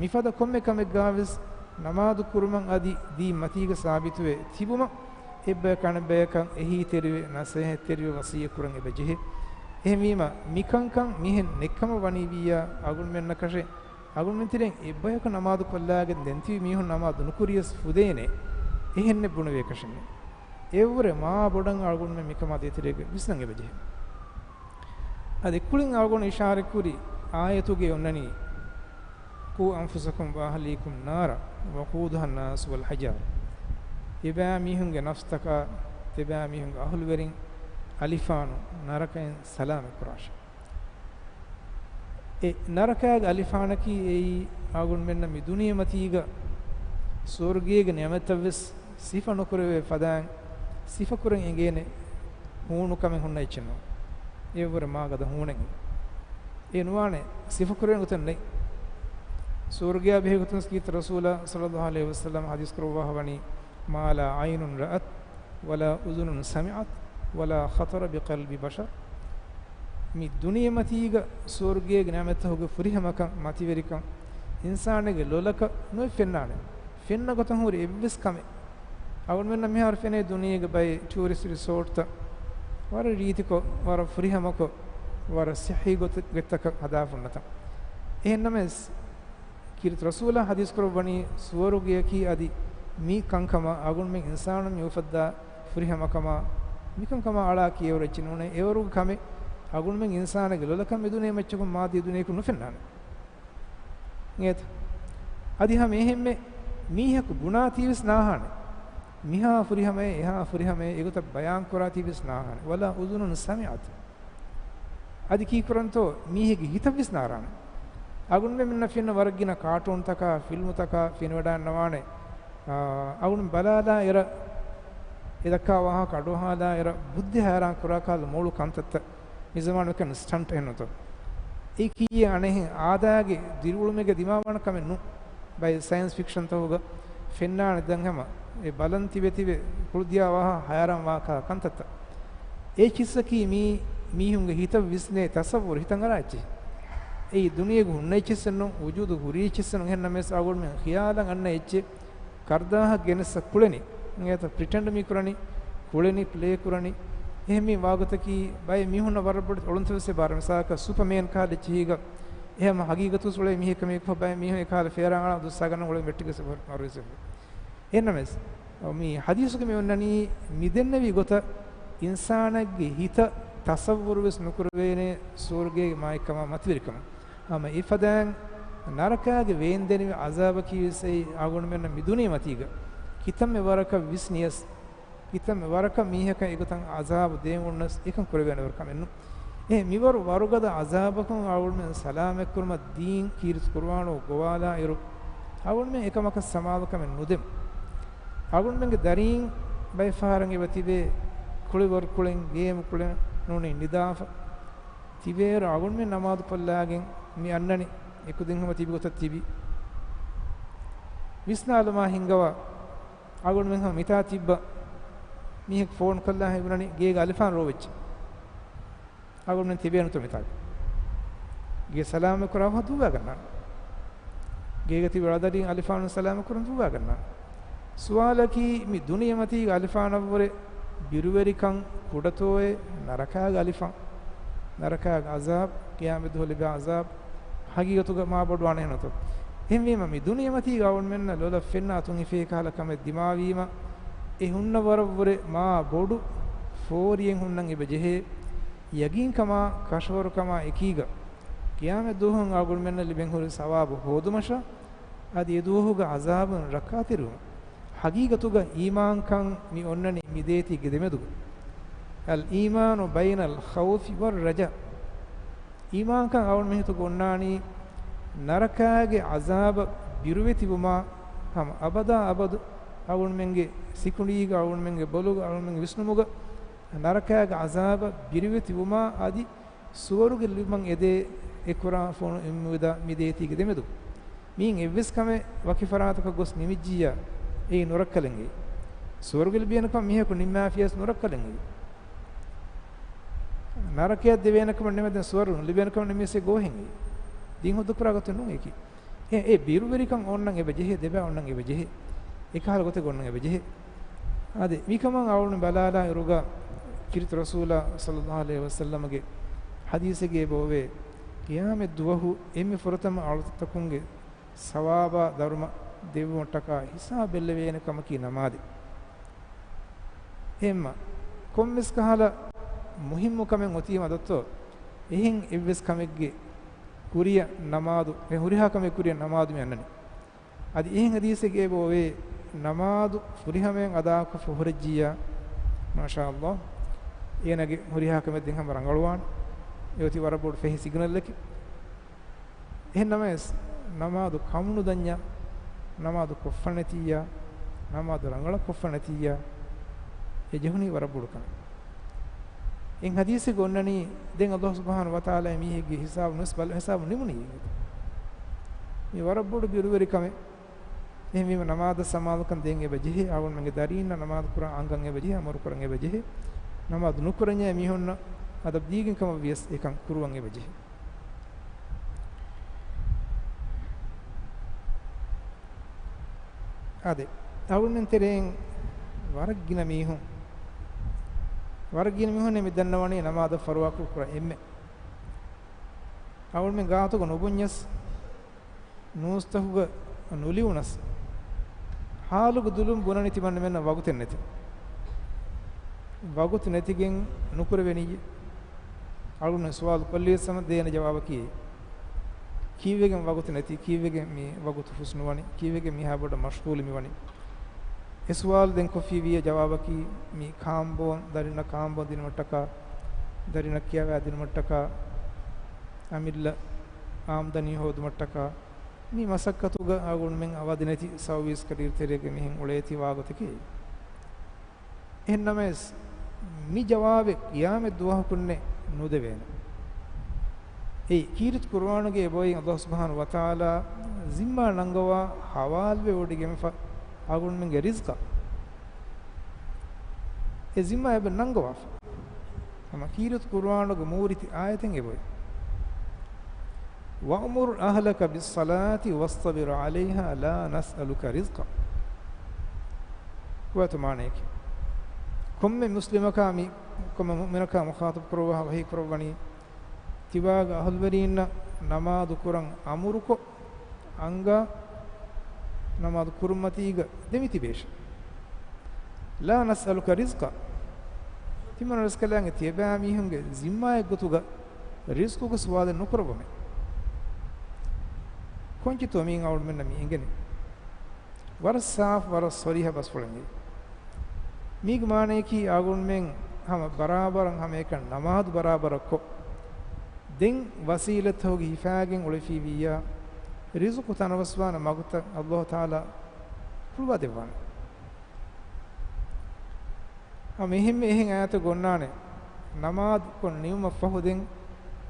މިފަދަ ކޮންމެ ކަމެއްގަވެސް ނަމާދު ކުރުމަށް އަދި ދީން މަތީގަ ސާބިތުވެ ތިބުމަށް އެއްބަޔަކު އަނެއްބަޔަކަށް އެހީތެރިވެ، ނަސޭހަތްތެރިވެ ވަޞިއްޔަތް ކުރަން އެބަ ޖެހޭ. އެހެންވީމަ، މިކަންކަން މިހެން ނެތްކަމަށް ވަނީ ވިއްޔާ، އަޅުގަނޑުމެންނަކަށެއް އަޅުގަނޑުމެން ތެރެއިން އެއްބަޔަކު ނަމާދު ކޮށްލާގެން ދެން ތިބި މީހުން ނަމާދު ނުކުރިޔަސް ފުދޭނެ، އެހެންނެއް ބުނެވޭކަށެއް ނެތް. އެއަށްވުރެ މާ ބޮޑަށް އަޅުގަނޑުމެން މިކަމާ ދޭތެރޭގަ ވިސްނަން އެބަޖެހޭ. އަދި ކުޅިން އަޅުގަނޑު އިޝާރަތްކުރި އާޔަތުގައި އޮންނަނީ، "قوا أنفسكم وأهليكم نارا وقودها الناس والحجارة." ތިބާ މީހުންގެ ނަފްސްތަކާ، ތިބާ މީހުންގެ އަހުލުވެރިން އަލިފާނު ނަރަކައިން ސަލާމަތް ކުރާށޭ. އެ ނަރަކާގެ އަލިފާނަކީ އެއީ އަޅުގަނޑުމެންނަށް މި ދުނިޔެމަތީގަ ސުވަރުގޭގެ ނިޢުމަތަށްވެސް ސިފަ ނުކުރެވޭ ފަދައިން ސިފަކުރަން އެނގޭނެ ހޫނުކަމެއް ހުންނަ އެއްޗެއް ނޫން. އެއަށްވުރެ މާ ގަދަ ހޫނެއް. އެ ނުވާނެ ސިފަކުރެވޭނެ ގޮތެއް ނެތް. ސުވަރުގެއާ ބެހޭ ގޮތުން ކީރިތި ރަސޫލާ ޞައްލައްލާހު ޢަލައިހި ވަސައްލަމަ ޙަދީޘް ކުރައްވާފަ ވަނީ، "ما لا عين رأت ولا أذن سمعت ولا خطر بقلب بشر." މި ދުނިޔެމަތީގަ ސުވަރުގޭގެ ނިޢުމަތްތަކުގެ ފުރިހަމަކަން، މަތިވެރިކަން އިންސާނެއްގެ ލޮލަކަށް ނުއެއް ފެންނާނެ. ފެންނަ ގޮތަށް ހުރި އެއްވެސް ކަމެއް. އަޅުގަނޑުމެންނަށް މިހާރު ފެނޭ ދުނިޔޭގެ ބައެއް ޓޫރިސްޓް ރިސޯޓްތައް ވަރަށް ރީތިކޮށް، ވަރަށް ފުރިހަމަކޮށް، ވަރަށް ސިއްހީ ގޮތް، ގޮތްތަކަށް ހަދާފަ ހުންނަތަން. އެހެންނަމަވެސް، ކީރިތި ރަސޫލާ ޙަދީޘް ކުރައްވަނީ ސުވަރުގެއަކީ އަދި މި ކަންކަމާ، އަޅުގަނޑުމެން އިންސާނުން މި އުފައްދާ ފުރިހަމަކަމާ، މިކަންކަމާ އަޅާ ކިޔަވަރު އެއްޗެއް ނޫނޭ. އެވަރުގެ ކަމެއް އަޅުގަނޑުމެން އިންސާނެއްގެ ލޮލަކަށް މި ދުނިޔެ މައްޗަކުން މާދީ ދުނިޔެއަކުން ނުފެންނާނެ. އިނގޭތަ؟ އަދި ހަމަ އެހެންމެ މީހަކު ބުނާތީވެސް ނާހާނެ. މިހާ ފުރިހަމައޭ، އެހާ ފުރިހަމައޭ، އެގޮތަށް ބަޔާން ކުރާތީވެސް ނާހާނެ. ولا أذن سمعت. އަދި ކީކުރަންތޯ މީހެއްގެ ހިތަށްވެސް ނާރާނެ. އަޅުގަނޑުމެންނަށް ފެންނަ ވަރަށް ގިނަ ކާޓޫންތަކާ، ފިލްމުތަކާ ފެނިވަޑައިގަންނަވާނެ. އާ، އަޅުގަނޑު ބަލާލާ އެރަށް އެ ދައްކާ ވާހަކަ އަޑުއަހާލާ އެރަށް ބުއްދި ހައިރާން ކުރާ ކަހަލަ މޮޅު ކަންތައްތައް. މި ޒަމާނު ކަން ސްޓަންޓް އެހެންނުތޯ. އެ ކީއްޔޭ އަނެއްހެން އާދައިގެ ދިރިއުޅުމެއްގަ ދިމާވާނެ ކަމެއް ނޫން. ބައެއް ސައިންސް ފިކްޝަންތަކުގަ ފެންނާނެ ދެން ހަމަ އެ ބަލަން ތިބެ ތިބެ ކުޅުދިޔާ ވާހަ ހައިރާން ވާ ކަ-، ކަންތައްތައް. އެ ކިއްސަކީ މީ މީހުންގެ ހިތަށް ވިސްނޭ ތަޞައްވުރު ހިތަށް އަރާ އެއްޗެއް. އެއީ ދުނިޔޭގަ ހުންނަ އެއްޗެއްސެއް ނޫން، ވުޖޫދު ހުރި އެއްޗެއްސެއް ނޫން. އެހެންނަމަވެސް އަޅުގަނޑުމެން ޚިޔާލަށް އަންނަ އެއްޗެއް. ކަރުދާހަށް ގެނެއްސަ ކުޅެނީ. އިނގޭތަ ޕްރިޓެންޑް މި ކުރަނީ، ކުޅެނީ ޕްލޭ ކުރަނީ. އެހެން މި ވާގޮތަކީ ބައެއް މީހުންނަށް ވަރަށް ބޮޑެތި އޮޅުންތެރިވެސް ބާރަ މިސާލަކަށް ސުޕަމޭން ކަހަލަ އެއްޗެހީގަ އެހެން ހަގީގަތުސް އުޅޭ މީހެއް ކަމެއް ބައެއް މީހުން އެކަހަލަ ފޭރާން އަޅާ ދުއްސާގަންނަ އުޅެން ވެއްޓިގެސް މަރުވެސް. އެހެންނަމަވެސް، މި ޙަދީޘުގަ މި އޮންނަނީ މި ދެންނެވި ގޮތަށް އިންސާނެއްގެ ހިތަށް ތަޞައްވުރުވެސް ނުކުރެވޭނެ ސުވަރުގޭގެ މާތްކަމާ މަތިވެރިކަމަށް. ހަމަ އެފަދައިން ނަރަކާގެ ވޭންދެނިވި ޢަޒާބަކީވެސް އެއީ އަޅުގަނޑުމެންނަށް މި ދުނިޔެމަތީގަ ކިތަންމެ ވަރަކަށް ވިސްނިޔަސް، ކިތަންމެ ވަރަކަށް މީހަކަށް އެގޮތަށް ޢަޒާބު ދޭން އޮންނަސް އެކަން ކުރެވޭނެ ވަރު ކަމެއް ނޫން. އެ މިވަރު ވަރުގަދަ ޢަޒާބަކުން އަޅުގަނޑުމެން ސަލާމަތްކުރުމަށް ދީން ކީރިތި ޤުރުއާނު ގޮވާލާ އިރު، އަޅުގަނޑުމެން އެކަމަކަށް ސަމާލުކަމެއް ނުދެމު. އަޅުގަނޑުމެންގެ ދަރީން ބައެއް ފަހަރަށް އެބަ ތިބޭ ކުޅިވަރު ކުޅެން، ގޭމު ކުޅެން ނޫނީ ނިދާފަ. ތިބޭއިރު އަޅުގަނޑުމެން ނަމާދު ކޮށްލާގެން މި އަންނަނީ. އެކުދިން ހަމަ ތިބި ގޮތަށް ތިބި. ވިސްނާލުމާ ހިންގަވާ، އަޅުގަނޑުމެން ހަމަ މިތާ ތިއްބަ މީހެއް ފޯން ކޮށްލާ ހެން ބުނަނީ ގޭގަ އަލިފާން ރޯވެއްޖެ. އަޅުގަނޑުމެން ތިބޭނުތޯ މިތާގަ؟ ގޭ ސަލާމަތް ކުރާ ފަހު ދޫވާގަންނާނެ. ގޭގަ ތިބި ރަދަރީން އަލިފާނު ސަލާމަތް ކުރަން ދޫވާގަންނާނެ. ސުވާލަކީ، މި ދުނިޔެމަތީގަ އަލިފާނަށްވުރެ ބިރުވެރިކަން ކުޑަތޯއޭ ނަރަކާގެ އަލިފާން؟ ނަރަކާގެ އަޒާބް، ޤިޔާމަތްދުވަހު ލިބޭ އަޒާބް، ހަގީގަތުގަ މާ ބޮޑު އަނެއްހެންތޯ؟ އެހެންވީމަ، މި ދުނިޔެމަތީގަ އަޅުގަނޑުމެންނަށް ލޮލަށް ފެންނަ އަތުން ހިފޭ ކަހަލަ ކަމެއް ދިމާވީމަ، އެ ހުންނަ ވަރަށްވުރެ މާ ބޮޑު ފޯރިއެއް ހުންނަން އެބަ ޖެހޭ. ޔަގީންކަމާ ކަށަވަރުކަމާ އެކީގަ، ޤިޔާމަތްދުވަހުން އަޅުގަނޑުމެންނަށް ލިބެންހުރި ސަވާބު ހޯދުމަށާ، އަދި އެދުވަހުގަ އަޒާބުން ރައްކާތެރިވުމަށް. ހަގީގަތުގަ އީމާންކަން މި އޮންނަނީ މި ދޭތީގެ ދެމެދުގަ. އަލްއީމާނު ބައިނަލް ޚައުފި ވައްރަޖާ. އީމާންކަން އަޅުގަނޑުމެން ހިތުގަ އޮންނާނީ ނަރަކާގެ އަޒާބަށް ބިރުވެތިވުމާ ހަމަ އަބަދާ އަބަދު އަޅުގަނޑުމެންގެ ސިކުނޑީގަ، އަޅުގަނޑުމެންގެ ބޮލުގަ، އަޅުގަނޑުމެންގެ ވިސްނުމުގަ ނަރަކާގެ އަޒާބަށް ބިރުވެތިވުމާ އަދި ސުވަރުގެ ލިބުމަށް އެދޭ އެ ކުރާ ފޯނު އެންމެދާ މި ދޭތީގެ ދެމެދު. މީން އެއްވެސް ކަމެއް ވަކި ފަރާތަކަށް ގޮސް ނިމިއްޖިއްޔާ އެއީ ނުރައްކަލެން އެއީ. ސުވަރުގެ ލިބޭނެ ކަމަށް މީހަކު ނިންމާފިޔަސް ނުރައްކަލެން އެއީ. ނަރަކަޔަށް ދެވޭނެ ކަމަށް ނިމެދެން ސުވަރު ލިބޭނެ ކަމަށް ނިމިއްސެ ގޯހެން އެއީ. ދީން ހުއްދަ ކުރާ ގޮތެއް ނޫން އެކީ. އެ، އެ ބިރުވެރިކަން އޮންނަން އެބަ ޖެހޭ، ދެބައި އޮންނަން އެބަ ޖެހޭ. އެކަހަލަ ގޮތެއް އޮންނަން އެބަ ޖެހޭ. އާދެ، މިކަމަށް އަޅުގަނޑު ބަލާލާ އިރުގަ ކީރިތި ރަސޫލާ ޞައްލައްލާހު ޢަލައިހި ވަސައްލަމަގެ ޙަދީޘެއްގައި އެބައޮވޭ، ޤިޔާމަތް ދުވަހު އެންމެ ފުރަތަމަ އަޅުތަކުންގެ ސަވާބާ ދަރުމަ ދެއްވުމަށްޓަކާ ހިސާބު ބެއްލެވޭނެ ކަމަކީ ނަމާދެއް. އެހެންމަ، ކޮންމެސް ކަހަލަ މުހިއްމު ކަމެއް އޮތީމަ ދޮއްތޯ، އެހެން އެއްވެސް ކަމެއްގެ ކުރިއަށް ނަމާދު، އެ ހުރިހާ ކަމެއް ކުރިއަށް ނަމާދު މި އަންނަނީ. އަދި އެހެން ޙަދީޘެއްގައި އެބައޮވޭ، ނަމާދު ފުރިހަމަޔަށް އަދާކޮށްފަ ހުރެއްޖިއްޔާ، މާޝާﷲ، އޭނާގެ ހުރިހާ ކަމެއް ދެން ހަމަ ރަނގަޅުވާނެ. އެ އޮތީ ވަރަށް ބޮޑު ފެހި ސިގްނަލްއެކެއް. އެހެން ނަމަވެސް، ނަމާދު ކަމުނުދަންޏާ، ނަމާދު ކޮށްފަ ނެތިއްޔާ، ނަމާދު ރަނގަޅަށް ކޮށްފަ ނެތިއްޔާ، އެ ޖެހުނީ ވަރަށް ބޮޑު ކަމެއް. އެ ޙަދީޘެއްގަ އޮންނަނީ، ދެން ﷲ ސުބްޙާނަހޫ ވަތަޢާލާ މީހެއްގެ ހިސާބު ނުވެސް ބަލަ، ހިސާބު ނިމުނީ. މީ ވަރަށް ބޮޑު ބިރުވެރި ކަމެއް. އެހެންވީމަ، ނަމާދަށް ސަމާލުކަން ދޭން އެބަ ޖެހޭ، އަޅުގަނޑުމެންގެ ދަރީންނަށް ނަމާދު ކުރަން އަންގަން އެބަ ޖެހޭ، އަމުރު ކުރަން އެބަ ޖެހޭ. ނަމާދު ނުކުރަންޏާ މީހުންނަށް އަދަބު ދީގެން ކަމަށް ވިޔަސް އެކަން ކުރުވަން އެބަ ޖެހޭ. އާދެ، އަޅުގަނޑުމެން ތެރެއިން ވަރަށް ގިނަ މީހުން، ވަރަށް ގިނަ މީހުން މި ދަންނަވަނީ ނަމާދަށް ފަރުވާކުރު ކުރާ އެންމެ. އަޅުގަނޑުމެން ގާތުގަ ނުބުންޏަސް، ނޫސްތަކުގަ ނުލިޔުނަސް، ހާލުގަ ދުލުން ބުނަނީ ތިމަންނަމެންނަށް ވަގުތެއް ނެތި. ވަގުތު ނެތިގެން ނުކުރެވެނީ. އަޅުގަނޑު ސުވާލު ކޮށްލިޔަސް ހަމަ ދޭނެ ޖަވާބަކީ، ކީއްވެގެން ވަގުތު ނެތި؟ ކީއްވެގެން މި ވަގުތު ހުސް ނުވަނީ؟ ކީއްވެގެން މިހާ ބޮޑަށް މަޝްޣޫލު މި ވަނީ؟ އެ ސުވާލު ދެން ކޮށްފީ ވިޔަ ޖަވާބަކީ، މި ކާންބޯން، ދަރިންނަށް ކާންބޯން ދިނުމަށްޓަކާ، ދަރިންނަށް ކިޔަވާ ދިނުމަށްޓަކާ، އަމިއްލަ އާމްދަނީ ހޯދުމަށްޓަކާ، މި މަސައްކަތުގަ އަޅުގަނޑުމެން އަވަދި ނެތި ސައުވީސް ކަރީރު ތެރޭގަ މިހެން އުޅޭތީ ވާގޮތަކީ. އެހެން ނަމަވެސް، މި ޖަވާބެއް ޤިޔާމަތް ދުވަހަކުންނެއް ނުދެވޭނެ. އެއީ، ކީރިތި ޤުރުއާނުގައި އެބައޮތް ﷲ ސުބްޙާނަހޫ ވަތަޢާލާ ޒިންމާ ނަންގަވާ ޙަވާލުވެ ވޮޑިގެންފަ އަޅުގަނޑުމެންގެ ރިޒްޤަށް. އެ ޒިންމާ އެބަ ނަންގަވާފަ. ހަމަ ކީރިތި ޤުރުއާނުގެ މޫރިތި އާޔަތެއް އެބައޮތް. وَأْمُرْ أَهْلَكَ بِالصَّلَاةِ وَاصْطَبِرْ عَلَيْهَا لَا نَسْأَلُكَ رِزْقًا. ގޮތު މާނަޔަކީ، ކޮންމެ މުސްލިމަކާ މި، ކޮންމެ މުއުމިނަކާ މުޚާޠަބު ކުރައްވާ ވަޙީ ކުރައްވަނީ، ތިބާގެ އަހުލުވެރީންނަށް ނަމާދު ކުރަން އަމުރުކޮށް، އަންގާ ނަމާދު ކުރުމަތީގަ ދެމިތިބޭށެ. لَا نَسْأَلُكَ رِزْقًا. ތިމަން ރިޒްޤަށް ލާނގެ ތިޔަބައިމީހުންގެ ޒިންމާއެއްގޮތުގަ ރިޒްޤުގެ ސުވާލެއް ނުކުރައްވަމޭ. ކޮންޗިތޯ މީން އަޅުގަނޑުމެންނަށް މި އެނގެނީ؟ ވަރަށް ސާފު، ވަރަށް ޞަރީޙަ ބަސްފުޅެއް އެއީ. މީގެ މާނަޔަކީ އަޅުގަނޑުމެން ހަމަ ބަރާބަރަށް ހަމައެކަނި ނަމާދު ބަރާބަރަށް ކޮށް، ދެން ވަސީލަތްތަކުގެ ހިފާގެން އުޅެފީވިއްޔާ، ރިޒުޤު ތަނަވަސްވާނެ މަގުތައް ﷲ ތަޢާލާ ކުރުވާ ދެއްވާނެ. ހަމަ އެހެންމެ އެހެން އާޔަތެއް އޮންނާނެ، ނަމާދު ކޮށް ނިމުމަށް ފަހު ދެން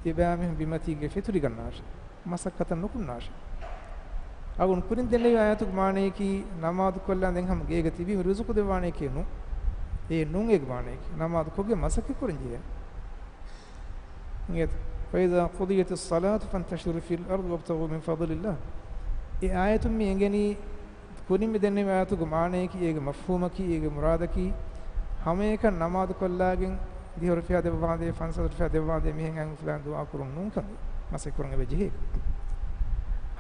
ތިބާމީހުން ބިމަތީގައި ފެތުރިގަންނާށޭ. މަސައްކަތަށް ނުކުންނާށޭ. އަޅުގަނޑު ކުރިން ދެންނެވި އާޔަތުގެ މާނައަކީ، ނަމާދު ކޮށްލާ ދެން ހަމަ ގޭގަ ތިބީމަ ރިޒުޤު ދެއްވާނެކޭ ނޫން. އެ ނޫން އޭގެ މާނައަކީ. ނަމާދު ކޮށްގެން މަސައްކަތް ކުރަން ޖެހޭނެ. އިނގޭތަ؟ فإذا قضيت الصلاة فانتشروا في الأرض وابتغوا من فضل الله. އެ އާޔަތުން މި އެނގެނީ، ކުރިން މި ދެންނެވި އާޔަތުގެ މާނައަކީ، އޭގެ މަފްހޫމަކީ، އޭގެ މުރާދަކީ، ހަމައެކަނި ނަމާދު ކޮށްލާގެން ދިހަ ރުފިޔާ ދެއްވާނދޭ، ފަންސަތް ރުފިޔާ ދެއްވާނދޭ، މިހެން އައި ފުލާން ދުޢާ ކުރުން ނޫންކަން މަސައްކަތް ކުރަން އެބަ ޖެހޭ.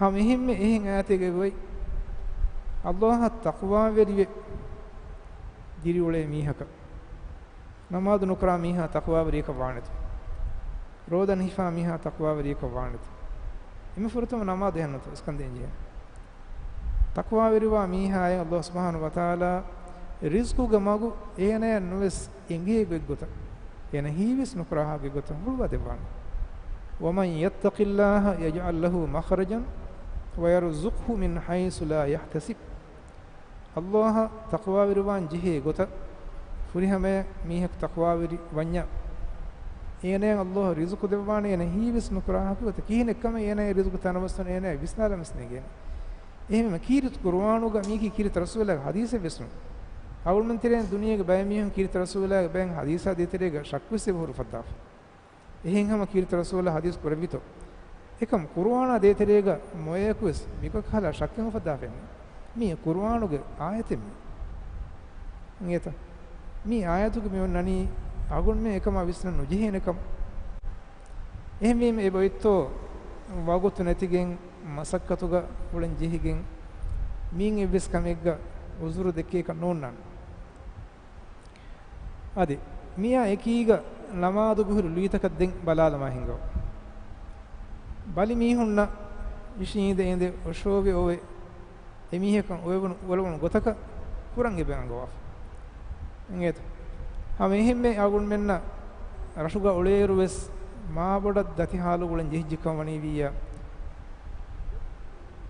ހަމަ އެހެންމެ އެހެން އާޔަތެއް އެބައޮތް. ﷲ އަށް ތަޤްވާވެރިވެ ދިރިއުޅޭ މީހަކަށް، ނަމާދު ނުކުރާ މީހާ ތަޤްވާވެރިއަކަށް ވާނެތަ؟ ރޯދަ ނުހިފާ މީހާ ތަޤްވާވެރިއަކަށް ވާނެތަ؟ އެންމެ ފުރަތަމަ ނަމާދު އެހެންނުތަ އިސްކަން ދޭން ޖެހޭ. ތަޤްވާވެރިވާ މީހާއަށް ﷲ ސުބްޙާނަހޫ ވަތަޢާލާ ރިޒްޤުގެ މަގު އޭނަޔަށް ނުވެސް އެނގޭ ގޮތްގޮތަށް، އޭނަ ހީވެސް ނުކުރާހާ ގޮތްގޮތަށް ހުޅުވާ ދެއްވާނެ. ومن يتق الله يجعل له مخرجا ويرزقه من حيث لا يحتسب. ﷲ އަށް ތަޤްވާވެރިވާން ޖެހޭ ގޮތަށް، ފުރިހަމަޔަށް މީހަކު ތަޤްވާވެރި ވަންޏާ، އޭނަޔަށް ﷲ ރިޒުޤު ދެއްވާނެ، އޭނަ ހީވެސް ނުކުރާ ހަކުގޮތަށް. ކިހިނެއްކަމެއް އޭނަޔަށް ރިޒުޤު ތަނަވަސްވަން އޭނަޔަށް ވިސްނާލަން ވެސް ނޭނގޭނެ. އެހެންވީމަ ކީރިތި ޤުރުއާނުގަ މީކީ ކީރިތި ރަސޫލާގެ ޙަދީޘެއް ވެސް ނޫން. އަޅުގަނޑުމެން ތެރެއިން ދުނިޔޭގެ ބައެއް މީހުން ކީރިތި ރަސޫލާގެ ބައެއް ޙަދީޘާ ދޭތެރޭގަ ޝައްކުވެސް އެބަ ހުރި އުފައްދާފަ. އެހެން ހަމަ ކީރިތި ރަސޫލާ ޙަދީޘް ކުރެއްވިތޯ؟ އެކަމް ޤުރުއާނާ ދޭތެރޭގަ މޮޔަކުވެސް މިކޮށް ކަހަލަ ޝައްކެއް އުފައްދާފައެއް ނެތް. މީ ޤުރުއާނުގެ އާޔަތެއް މީ. އިނގޭތަ؟ މީ އާޔަތުގެ މި އޮންނަނީ އަޅުގަނޑުމެން އެކަމާ ވިސްނަން ނުޖެހޭނެ ކަމަށް. އެހެންވީމަ އެބައޮތްތޯ ވަގުތު ނެތިގެން މަސައްކަތުގަ އުޅެން ޖެހިގެން މީން އެއްވެސް ކަމެއްގަ ޢުޛުރު ދެއްކޭކަށް ނޯންނާނެ. އަދި މިއާ އެކީގަ ނަމާދުގެ ހުރި ލުއިތަކަށް ދެން ބަލާލަމާ ހިނގަވާ. ބަލި މީހުންނަށް އިށީނދެ އިނދެ އޮށޯވެ އޮވެ އެމީހަކަށް އޮވެވުނު އުވަލުވުނު ގޮތަކަށް ކުރަން އެބަ އަންގަވާފަ. އިނގޭތަ؟ ހަމަ އެހެންމެ އަޅުގަނޑުމެންނަށް ރަށުގަ އުޅޭއިރު ވެސް މާބޮޑަށް ދަތި ޙާލު އުޅެން ޖެހިއްޖެކަން ވަނީ ވިއްޔާ،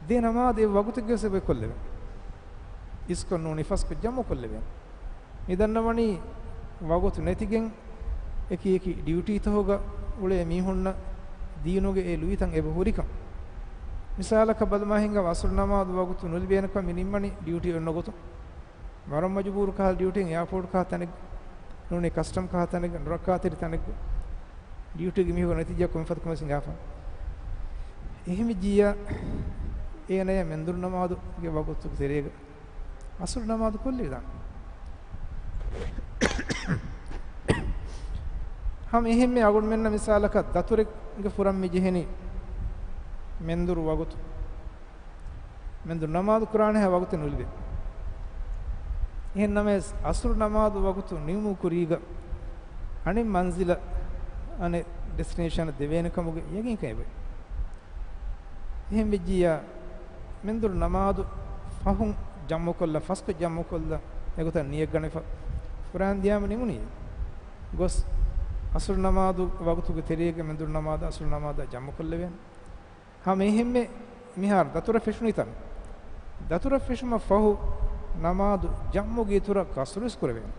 ދެ ނަމާދު އެއް ވަގުތެއްގަ ވެސް އެބަ ކޮށްލެވޭ. އިސްކޮށް ނޫނީ ފަސްކޮށް ޖަމްޢު ކޮށްލެވޭނެ. މި ދަންނަވަނީ ވަގުތު ނެތިގެން އެކި އެކި ޑިއުޓީތަކުގަ އުޅޭ މީހުންނަށް ދީނުގެ އެ ލުއިތައް އެބަ ހުރިކަން. މިސާލަކަށް ބަލަމާ ހިނގާ ޢަޞްރު ނަމާދު ވަގުތު ނުލިބޭނެކަން މި ނިންމަނީ ޑިއުޓީ އޮންނަ ގޮތުން. ވަރަށް މަޖުބޫރު ކަހަލަ ޑިއުޓީއެއް އެއާޕޯޓް ކަހަލަ ތަނެއް ނޫނީ ކަސްޓަމް ކަހަލަ ތަނެއް ނުރައްކާތެރި ތަނެއްގަ ޑިއުޓީގެ މީހަކު ނެތިއްޖެ ކޮންފަދަ ކަމެއް ހިނގާފަ. އެހެންވެއްޖިއްޔާ އޭނަޔަށް މެންދުރު ނަމާދުގެ ވަގުތުގެ ތެރޭގަ ޢަޞްރު ނަމާދު ކޮށްލެވިދާނެ. ހަމަ އެހެންމެ އަޅުގަނޑުމެންނަށް މިސާލަކަށް ދަތުރެއްގެ ފުރަން މި ޖެހެނީ މެންދުރު ވަގުތު. މެންދުރު ނަމާދު ކުރާނެ ހާ ވަގުތެއް ނުލިބޭ. އެހެން ނަމަވެސް ޢަޞްރު ނަމާދު ވަގުތު ނިމުމުގެ ކުރީގަ އަނެއް މަންޒިލަށް އަނެއް ޑެސްޓިނޭޝަނަށް ދެވޭނެ ކަމުގެ ޔަގީންކަން އެބައޮތް. އެހެން ވެއްޖިއްޔާ މެންދުރު ނަމާދު ފަހުން ޖަމްޢުކޮށްލަ، ފަސްކޮށް ޖަމްޢުކޮށްލަ، އެގޮތަށް ނިޔަތް ގަނެފަ ފުރާނަ ދިޔާމަ ނިމުނީ. ގޮސް ޢަޞްރު ނަމާދު ވަގުތުގެ ތެރޭގަ މެންދުރު ނަމާދު ޢަޞްރު ނަމާދާ ޖަމްޢުކޮށްލެވޭނެ. ހަމަ އެހެންމެ މިހާރު ދަތުރަށް ފެށުނީތަން. ދަތުރަށް ފެށުމަށް ފަހު ނަމާދު ޖަމްޢުގެ އިތުރަށް ޤަޞްރުވެސް ކުރެވޭނެ.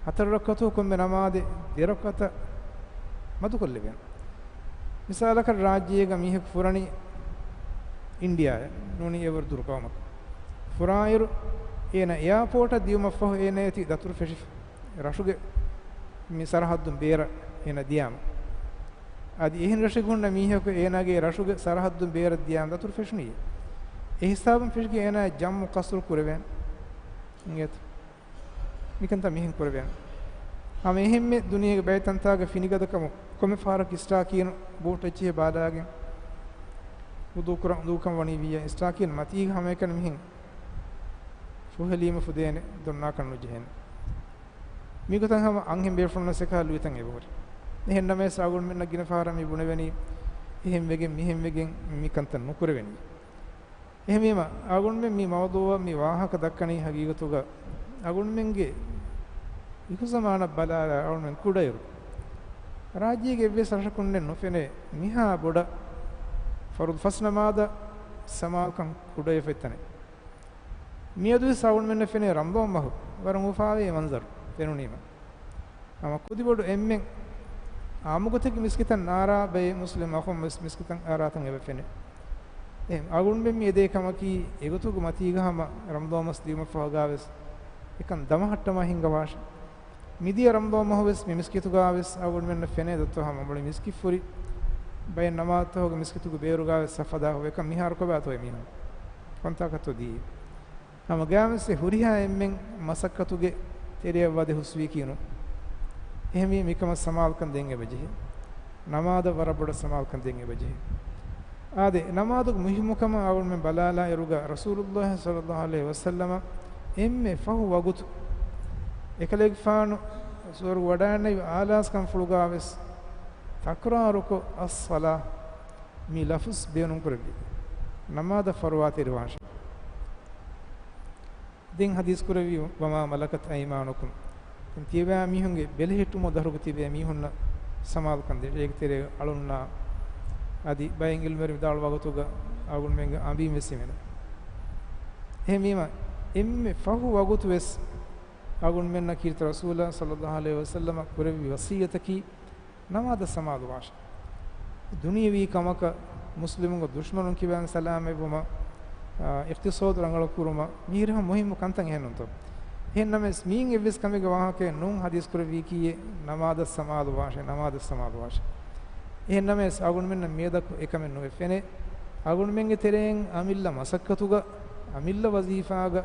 ހަތަރު ރަކްޢަތު ކޮންމެ ނަމާދެއް ދެ ރަކްޢަތަށް މަދުކޮށްލެވޭނެ. މިސާލަކަށް ރާއްޖޭގަ މީހަކު ފުރަނީ އިންޑިޔާއަށް ނޫނީ އެވަރު ދުރު ޤައުމަކަށް. ފުރާއިރު އޭނަ އެއާޕޯޓަށް ދިޔުމަށްފަހު އޭނަ އޭތި ދަތުރު ފެށިފަ. ރަށުގެ މި ސަރަޙައްދުން ބޭރަށް އޭނަ ދިޔާމަ. އަދި އެހެން ރަށެއްގަ ހުންނަ މީހަކު އޭނާގެ ރަށުގެ ސަރަޙައްދުން ބޭރަށް ދިޔާމަ ދަތުރު ފެށުނީ. އެ ހިސާބުން ފެށިގެން އޭނާ ޖަމްޢު ޤަޞްރު ކުރެވޭނެ. އިނގޭތަ؟ މިކަންތައް މިހެން ކުރެވޭނެ. ހަމަ އެހެންމެ ދުނިޔޭގެ ބައެއް ތަންތާގަ ފިނިގަދަކަމު ކޮންމެ ފަހަރަކު އިސްޓާކީނު ބޯޓް އެއްޗެހި ބާލާގެން ވުޟޫ ކުރަން އުނދޫކަން ވަނީ ވިއްޔާ އިސްޓާކީނު މަތީގަ ހަމައެކަނި މިހެން ފުހެލީމަ ފުދޭނެ ދޮންނާކަށް ނުޖެހޭނެ. މިގޮތަށް ހަމަ އަންހެން ބޭފުޅުންނަށް އެކަހަލަ ލުއިތައް އެބަހުރި. އެހެންނަމަވެސް އަޅުގަނޑުމެންނަށް ގިނަ ފަހަރަށް މި ބުނެވެނީ އެހެންވެގެން މިހެންވެގެން މިކަންތައް ނުކުރެވެނީ. އެހެންވީމަ، އަޅުގަނޑުމެން މި މައުޟޫޢަށް މި ވާހަކަ ދައްކަނީ ހަގީގަތުގަ އަޅުގަނޑުމެންގެ އިހުޒަމާނަށް ބަލާލާ އަޅުގަނޑުމެން ކުޑައިރު. ރާއްޖޭގެ އެއްވެސް ރަށަކުންނެއް ނުފެނޭ މިހާ ބޮޑަށް ފަރުޟު ފަސް ނަމާދަށް ސަމާލުކަން ކުޑައިފައިތަނެއް. މިއަދުވެސް އަޅުގަނޑުމެންނަށް ފެނޭ ރަމަޟާން މަހު ވަރަށް އުފާވޭ މަންޒަރު ފެނުނީމަ. ހަމަ ކުދިބޮޑު އެންމެން އާއްމުގޮތެއްގެ މިސްކިތަށް ނާރާ ބައެއް މުސްލިމް އަޚުން ވެސް މިސްކިތަށް އާރާތަން އެބަ ފެނޭ. އެހެން އަޅުގަނޑުމެން މި އެދޭ ކަމަކީ އެގޮތުގެ މަތީގަ ހަމަ ރަމަޟާން މަސް ދިޔުމަށްފަހުގާ ވެސް އެކަން ދަމަހައްޓަމާ ހިންގަވާށެ. މިދިޔަ ރަމަޟާން މަހު ވެސް މި މިސްކިތުގާ ވެސް އަޅުގަނޑުމެންނަށް ފެނޭ ދޮއްތޯ ހަމަ މުޅި މިސްކިތްފުރި ބައެއް ނަމާދުތަކުގެ މިސްކިތުގެ ބޭރުގާ ވެސް ސަފަދާ ހުވަ އެކަން މިހާރު ކޮބާތޯ އެމީހުން ކޮންތާކަށްތޯ ދިޔައީ؟ ހަމަ ގާމެސް އެ ހުރިހާ އެންމެން މަސައްކަތުގެ ތެރެއަށް ވަދެ ހުސްވީކީ ނޫން. އެހެންވީ މިކަމަށް ސަމާލުކަން ދޭން އެބަޖެހޭ. ނަމާދަށް ވަރަށް ބޮޑަށް ސަމާލުކަން ދޭން އެބަޖެހޭ. އާދެ، ނަމާދުގެ މުހިއްމުކަމަށް އަޅުގަނޑުމެން ބަލާލާ އިރުގަ ރަސޫލުﷲ ޞައްލަﷲ ޢަލައިހި ވަސައްލަމަ އެންމެ ފަހު ވަގުތު އެކަލޭގެފާނު ސުވަރުގެ ވަޑައިގަންނައި އާލާސްކަންފުޅުގާ ވެސް ތަކުރާރުކޮށް އައްޞަލާ މި ލަފުޒް ބޭނުންކުރެއްވި. ނަމާދަށް ފަރުވާތެރިވާށޭ. ދެން ޙަދީޘް ކުރެއްވި، "وما ملكت أيمانكم." ދެން ތިޔަބައިމީހުންގެ ބެލެހެއްޓުމުގެ ދަށުގަ ތިބޭ މީހުންނަށް ސަމާލުކަން ދޭށޭ. އޭގެ ތެރޭގަ އަޅުންނާ އަދި ބައެއް ޢިލްމުވެރިން ވިދާޅުވާ ގޮތުގަ އަޅުގަނޑުމެންގެ އަނބީން ވެސް ހިމެނޭ. އެހެންވީމަ، އެންމެ ފަހު ވަގުތު ވެސް އަޅުގަނޑުމެންނަށް ކީރިތި ރަސޫލާ ޞައްލަﷲ ޢަލައިހި ވަސައްލަމަ ކުރެއްވި ވަޞިއްޔަތަކީ، ނަމާދަށް ސަމާލުވާށޭ. ދުނިޔަވީ ކަމަކަށް މުސްލިމުންގެ ދުޝްމަނުން ކިބައިން ސަލާމަތްވުމަށް، އާ، އިޤްތިޞާދު ރަނގަޅުކުރުމަށް މީރަހަ މުހިއްމު ކަންތައް އެހެންނުންތޯ؟ އެހެންނަމަވެސް މީން އެއްވެސް ކަމެއްގެ ވާހަކައެއް ނޫން ޙަދީޘް ކުރެއްވީކީއެއް، ނަމާދަށް ސަމާލުވާށޭ، ނަމާދަށް ސަމާލުވާށޭ. އެހެންނަމަވެސް އަޅުގަނޑުމެންނަށް މިއަދަކު އެކަމެއް ނުވެ ފެނޭ. އަޅުގަނޑުމެންގެ ތެރެއިން އަމިއްލަ މަސައްކަތުގަ، އަމިއްލަ ވަޒީފާގަ،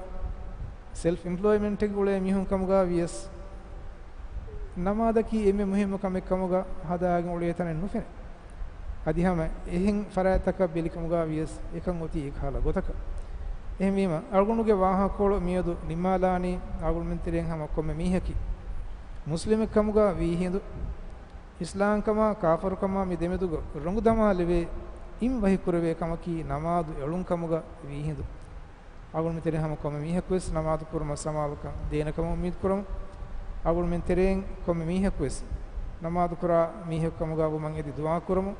ސެލްފް އެމްޕްލޯއިމެންޓެއްގަ އުޅޭ މީހުން ކަމުގަ ވިޔަސް، ނަމާދަކީ އެންމެ މުހިއްމު ކަމެއް ކަމުގަ ހަދާގެން އުޅޭ ތަނެއް ނުފެނޭ. އަދި ހަމަ އެހެން ފަރާތްތަކަށް ބެލިކަމުގަ ވިޔަސް އެކަން އޮތީ އެކަހަލަ ގޮތަކަށް. އެހެންވީމަ، އަޅުގަނޑުގެ ވާހަކަކޮޅު މިއަދު ނިންމާލާނީ، އަޅުގަނޑުމެން ތެރެއިން ހަމަ ކޮންމެ މީހަކީ މުސްލިމެއް ކަމުގަ ވީހިނދު، އިސްލާމްކަމާ ކާފަރުކަމާ މި ދެމެދުގަ ރޮނގު ދަމާލެވޭ، އިން ވަހި ކުރެވޭ ކަމަކީ ނަމާދު އެޅުން ކަމުގަ ވީހިނދު. އަޅުގަނޑުމެން ތެރެއިން ހަމަ ކޮންމެ މީހަކުވެސް ނަމާދު ކުރުމަށް ސަމާލުކަން ދޭނެ ކަމަށް އުއްމީދު ކުރަމު. އަޅުގަނޑުމެން ތެރެއިން ކޮންމެ މީހަކުވެސް ނަމާދު ކުރާ މީހަކު ކަމުގަ ވުމަށް އެދި ދުޢާ ކުރަމު.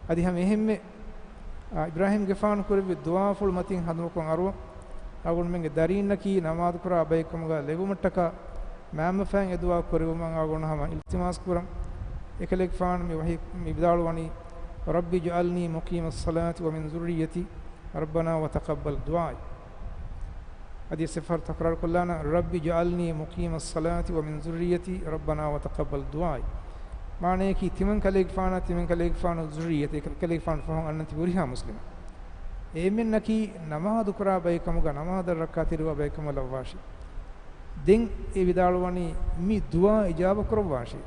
އަދި ހަމަ އެހެންމެ، އާ، އިބްރާހީމްގެފާނު ކުރެއްވި ދުޢާފުޅު މަތިން ހަނދުމަކޮށް އަރުވަން. އަޅުގަނޑުމެންގެ ދަރީންނަކީ ނަމާދު ކުރާ ބައެއް ކަމުގަ ލެއްވުމަށްޓަކާ މައިންބަފައިން އެ ދުޢާ ކުރެއްވުމަށް އަޅުގަނޑު ހަމަ އިލްތިމާސް ކުރަން. އެކަލޭގެފާނު މި ވަޙީ، މި ވިދާޅުވަނީ، "رب اجعلني مقيم الصلاة ومن ذريتي ربنا وتقبل دعائي." އަދި އެއްފަހަރު ތަކުރާރު ކޮށްލާނަން، "رب اجعلني مقيم الصلاة ومن ذريتي ربنا وتقبل دعائي." މާނަޔަކީ، ތިމަން ކަލޭގެފާނާ، ތިމަން ކަލޭގެފާނު ޒުރިއްޔަތެއް، ކަލޭގެފާނު ފަހުން އަންނަން ތިބި ހުރިހާ މުސްލިމެއް، އެ އެންމެންނަކީ ނަމާދު ކުރާ ބައެއް ކަމުގަ، ނަމާދަށް ރައްކާތެރިވާ ބައެއް ކަމަށް ލައްވާށި. ދެން އެ ވިދާޅުވަނީ، މި ދުޢާ އިޖާބަ ކުރައްވާށި.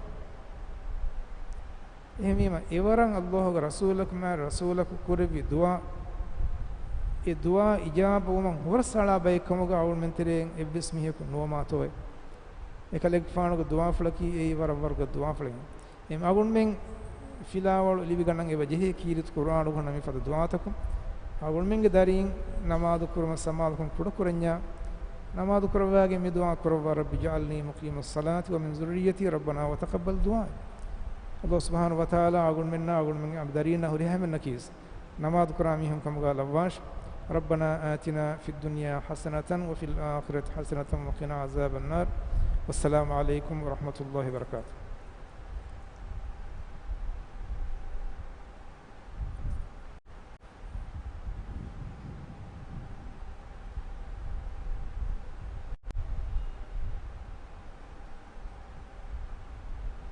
އެހެންވީމަ، އެވަރަށް ﷲގެ ރަސޫލަކު މާ ރަސޫލަކު ކުރެއްވި ދުޢާ، އެ ދުޢާ އިޖާބަ ވުމަށް ހުރަސްއަޅާ ބައެއް ކަމުގަ އަޅުގަނޑުމެން ތެރެއިން އެއްވެސް މީހަކު ނުވަމާތޯއެ. އެކަލޭގެފާނުގެ ދުޢާފުޅަކީ އެއީ ވަރަށް ވަރުގެ ދުޢާފުޅެއް. އެ އަޅުގަނޑުމެން ފިލާވަޅު ލިބިގަންނަން އެބަ ޖެހޭ ކީރިތި ޤުރުއާނުގަ ހުންނަ މިފަދަ ދުޢާތަކުން. އަޅުގަނޑުމެންގެ ދަރީން ނަމާދު ކުރުމަށް ސަމާލުކަން ކުޑަކުރަންޏާ، ނަމާދު ކުރައްވާގެން މި ދުޢާ ކުރައްވާ، "رب اجعلني مقيم الصلاة ومن ذريتي ربنا وتقبل دعائي." ﷲ ސުބްޙާނަހޫ ވަތަޢާލާ އަޅުގަނޑުމެންނާ، އަޅުގަނޑުމެންގެ އަނބި ދަރީންނާ ހުރިހާ އެންމެންނަކީވެސް ނަމާދު ކުރާ މީހުން ކަމުގަ ލައްވާށި. ربنا آتنا في الدنيا حسنة وفي الآخرة حسنة وقنا عذاب النار. والسلام عليكم ورحمة الله وبركاته.